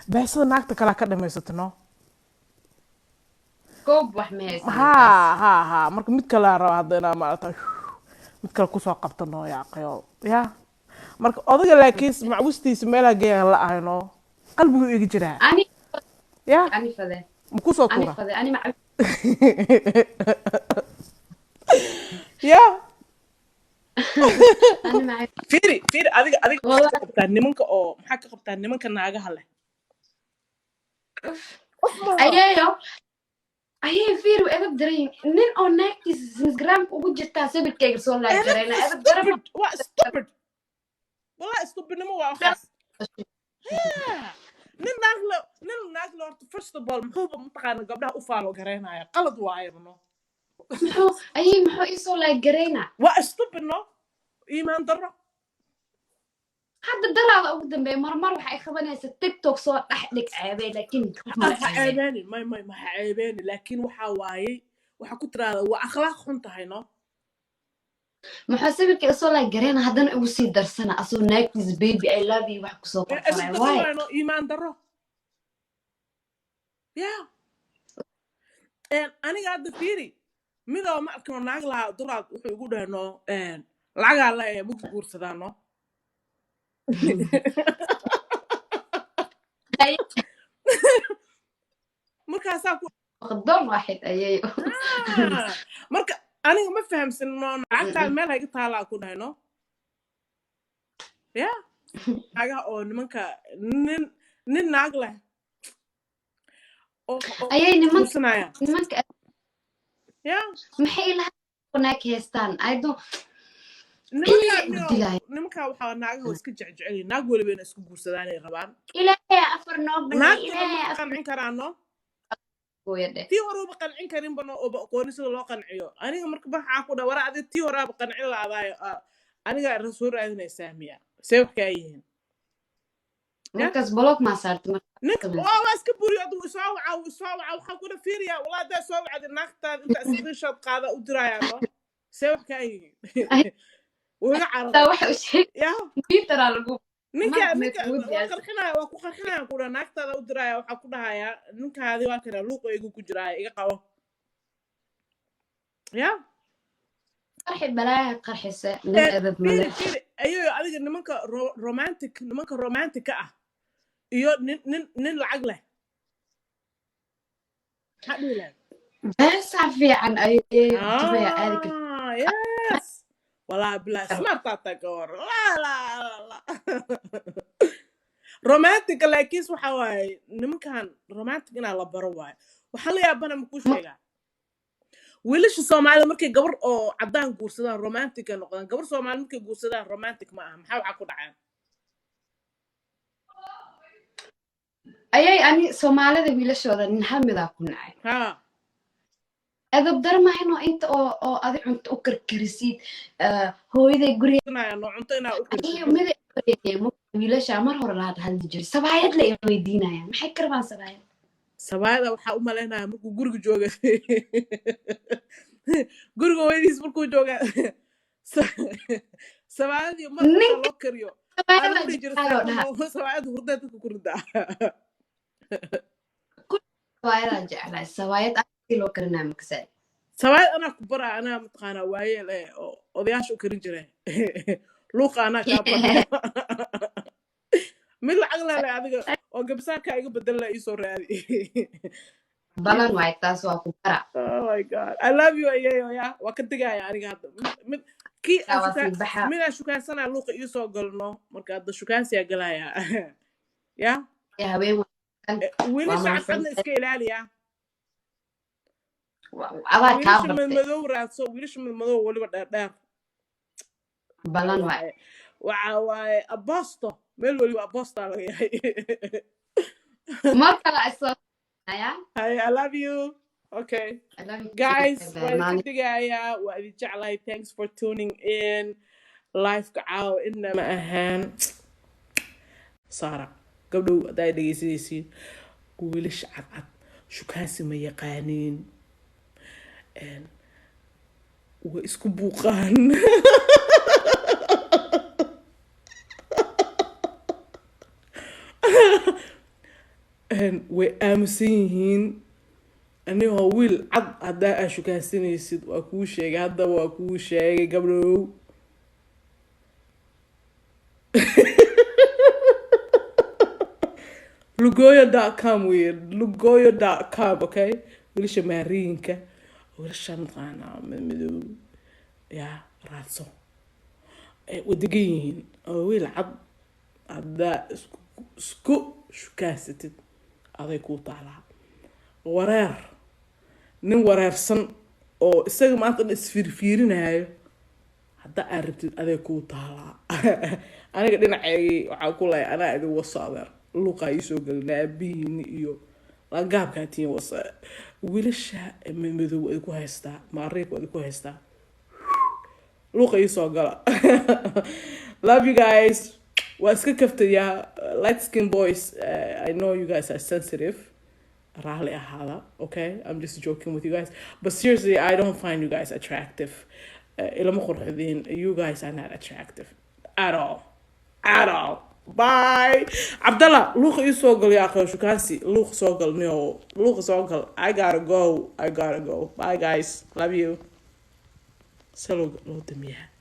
beesada naagta kalea ka dhamaysata, no. Goob wax ma haysan. Ha, marka mid kalea raba hadda inaa maarata mid kale kusoo qabta, noo yaaqayo ya. Marka odaga laakiin macwistiisa meelaa geeyaan la ahayno, qalbigu iga jiraa. Ani ya. Ani fade. Ma kusoo ani tuura? Fade ani maca. Ya. Ani maca. Fiiri, fiiri, adiga maxaa Wallahi. ka qabtaa nimanka oo maxaa ka qabtaa nimanka naagaha leh? Ayeeyo, ayay fiir edab daran yihiin. Nin oo naagtiisa Instagramka ugu jirtaa sawirkayga soo like garayna, edab daran. Stupid, waa stupid, wallahi stupidnimo waa waxaas. Yeah. Nin naag le horta first of all muxuuba mataqaana gabdhaha u follow garaynaya? Qalad waayaba, no. Muxuu ayay, muxuu isoo like garayna? Waa stupid, no, iimaan darro. Hadda daraada ugu dambeeya marmar waxay qabanaysaa TikTok soo dhex dhig ceebay, laakiin Ha ceebeeni, may, may, ma ha ceebeeni, laakiin waxaa waayey Waxaa ku tiraahdaa waa akhlaaq xun tahay, no. Muxuu sawirka isoo like gareena, haddana igu sii darsana asoo naagtiis "Baby, I love you" wax kusoo isku qorqoray? darsan Why? Waayno iimaan darro ya. Aniga hadda fiiri, midoo ma arkino naag lahaa duraad wuxuu igu dhahay, no, lacagaa leeyahay, maku guursadaa, no. Markaasaa ku Doon waaxid ayayo. Ah, marka aniga ma fahamsan, no, lacagtaan meel hayga taalaa ku dhahay, no. Ya naagaha oo nimanka nin naag leh oo Ayay nimanka guursanaya. Nimanka Ya. Maxay ilaha naag haystaan? I don't Nimankaa Ilaahay u dilaya. Nimankaa waxaa naagaha waa iska jecjecel yihiin. Naag weliba inay isku guursadaan ay rabaan. Ilaahay afar noo banay. Naagtuna Ilaahay ma afar qancin karaan, no. gooya dheh. Tii hore uba qancin karinba, no, ooba aqooni sida loo qanciyo. Aniga marka waxaa ku dha wara adi tii horaaba qancin laadaayo, aniga soo raadinaysaa miya? See wax kaa yihiin ya? Markaas block maa saartay marka? Ninka samaysa. waa iska buriyo. Adigu isoo waca, wuu isoo waca. Waxaa kuna fiiriyaa, walaa haddaa soo wacdi naagtaada intaa screenshot qaada u dirayaa, no. See wax kaa yihiin? Wuu iga Taa cararay. Waxa u sheeg Ya. Computeraa lagu Ninka marka ninka kugu waa diyaarsan. Qarxinaya, waa ku qarxinaya, ku dhaha naagtaada u diraya. Waxaa ku dhahayaa ninkaadi waa kana luuqa igu ku jiraaya, iga qabo ya. Qarxi balaaya qarxisa nin edeb male. Fiiri, fiiri ayoyo, adiga nimanka romantic, nimanka romantic ka ah iyo nin lacag leh, maxaa dhihi lahayd? Beesaa fiican ayay, Dubay aadi karta. Ah, yes, walaa bilaa smart aa gawar, la la la la romantic. Laakiin waxa waaye nimankan romantic inaa la baro waaye. Waxaa la yaabana makuu sheegaa, wiilasha Soomaalida markay gabar oo caddaan guursadaan romantic ay noqdaan, gabar Soomaali markay guursadaan romantic ma aha. Maxaa waxaa ku dhacaan? Ayay, ani Soomaalida wiilashooda nin hal midaa ku nacay. Ha. Edab darmayno inta oo adi cunto u karkarisid, hooyaday guriga Guursanaya, no, cunto inaa u karisid. Ayayo mida wiilasha mar hore la hadli jiray, sabaayad la i weydiinaya. Maxay karbaan sabaayad? Sabaayada waxaa u malaynaya markuu guriga jooga, guriga hooyadiis markuu jooga, sabaayadii mar marka Ninka loo kariyo aa sabaayada lagu dhihi jiray. Jeclaayoo dhaha. Sabaayada hurdada dadka ku ridaa. Ku sabaayadaa jeclaay, sabaayad si loo karinaya makasay. Sabaayad anaa ku baraa, anaa mataqaanaa waayeel eh oo odayaasha u karin jiray. Luuqa anaa kaa baraya. Mid lacag lele adiga oo gabsaarkaa iga bedela iisoo raadi. Balan waay, taas waa ku bara. Oh my God, I love you ayeeyo. Ya, waa ka digaya aniga hadda. Mid kii aan waa shukaan sii baxa. Mid aan shukaansanaa luuqa iisoo galno. Marka hadda shukaansiyaa galaya ya. Ya, habeen wanaagsan. Eh, Waa wiilasha cadcadna mahadsantahay. iska ilaaliya. Adaa kaa Wiilasha bartay. madmadow raadso, wiilasha madmadow weliba dheerdheer. Balan waay. Waaye waxa waaye abosto, meel weliba abostaa laga yahay. Mar kale isoo ya. Hi, I love you. Okay. I love you too. Guys, Bye. waa idinka Maalin digayaa, waa idin jeclahay. Thanks for tuning in. Live-ka caawa inama ahaan Saara gabdhow, haddaa dhegeysanaysiin, wiilasha cadcad shukaansi ma yaqaaniin, way isku buuqaan. Way aamusan yihiin. Anigoo wiil cad haddaa aa shukaansanaysid, waa kuu sheegay haddaba, waa kuu sheegay gabdhow. Lugoyo.com weye, lugoyo.com. Okay, wiilasha maariinka, wiilasha mataqaanaa madow yaa raadso. Ay way degan yihiin. Oo wiil cad haddaa isku shukaansatid, aday kuu taalaa wareer. Nin wareersan oo isaga maanta dhan isfiirfiirinayo hadda aad rabtid, aday kuu taalaa. Aniga dhinaceygii waxaa ku leeyahay anaa idin waso, adeer luuqaa iisoo gelina aabihiini iyo langaabkaa tiin wasa. Wiilasha madow waa idinku haystaa, maariik waa idinku haystaa, luuqa iisoo gala. Love you guys. Waa iska kaftayaa. Light skin boys, I know you guys are sensitive. Raalli ahaada. Okay, I'm just joking with you guys, but seriously, I don't find you guys attractive. Ilama qurxidin. You guys are not attractive at all, at all. Bye. Cabdallah, luuqa ii soo gal. Yaa akhi, shukaansi, luuqa soo gal. No, luuqa soo gal. I gotta go, I gotta go. Bye guys, love you. Se loo damiyaa.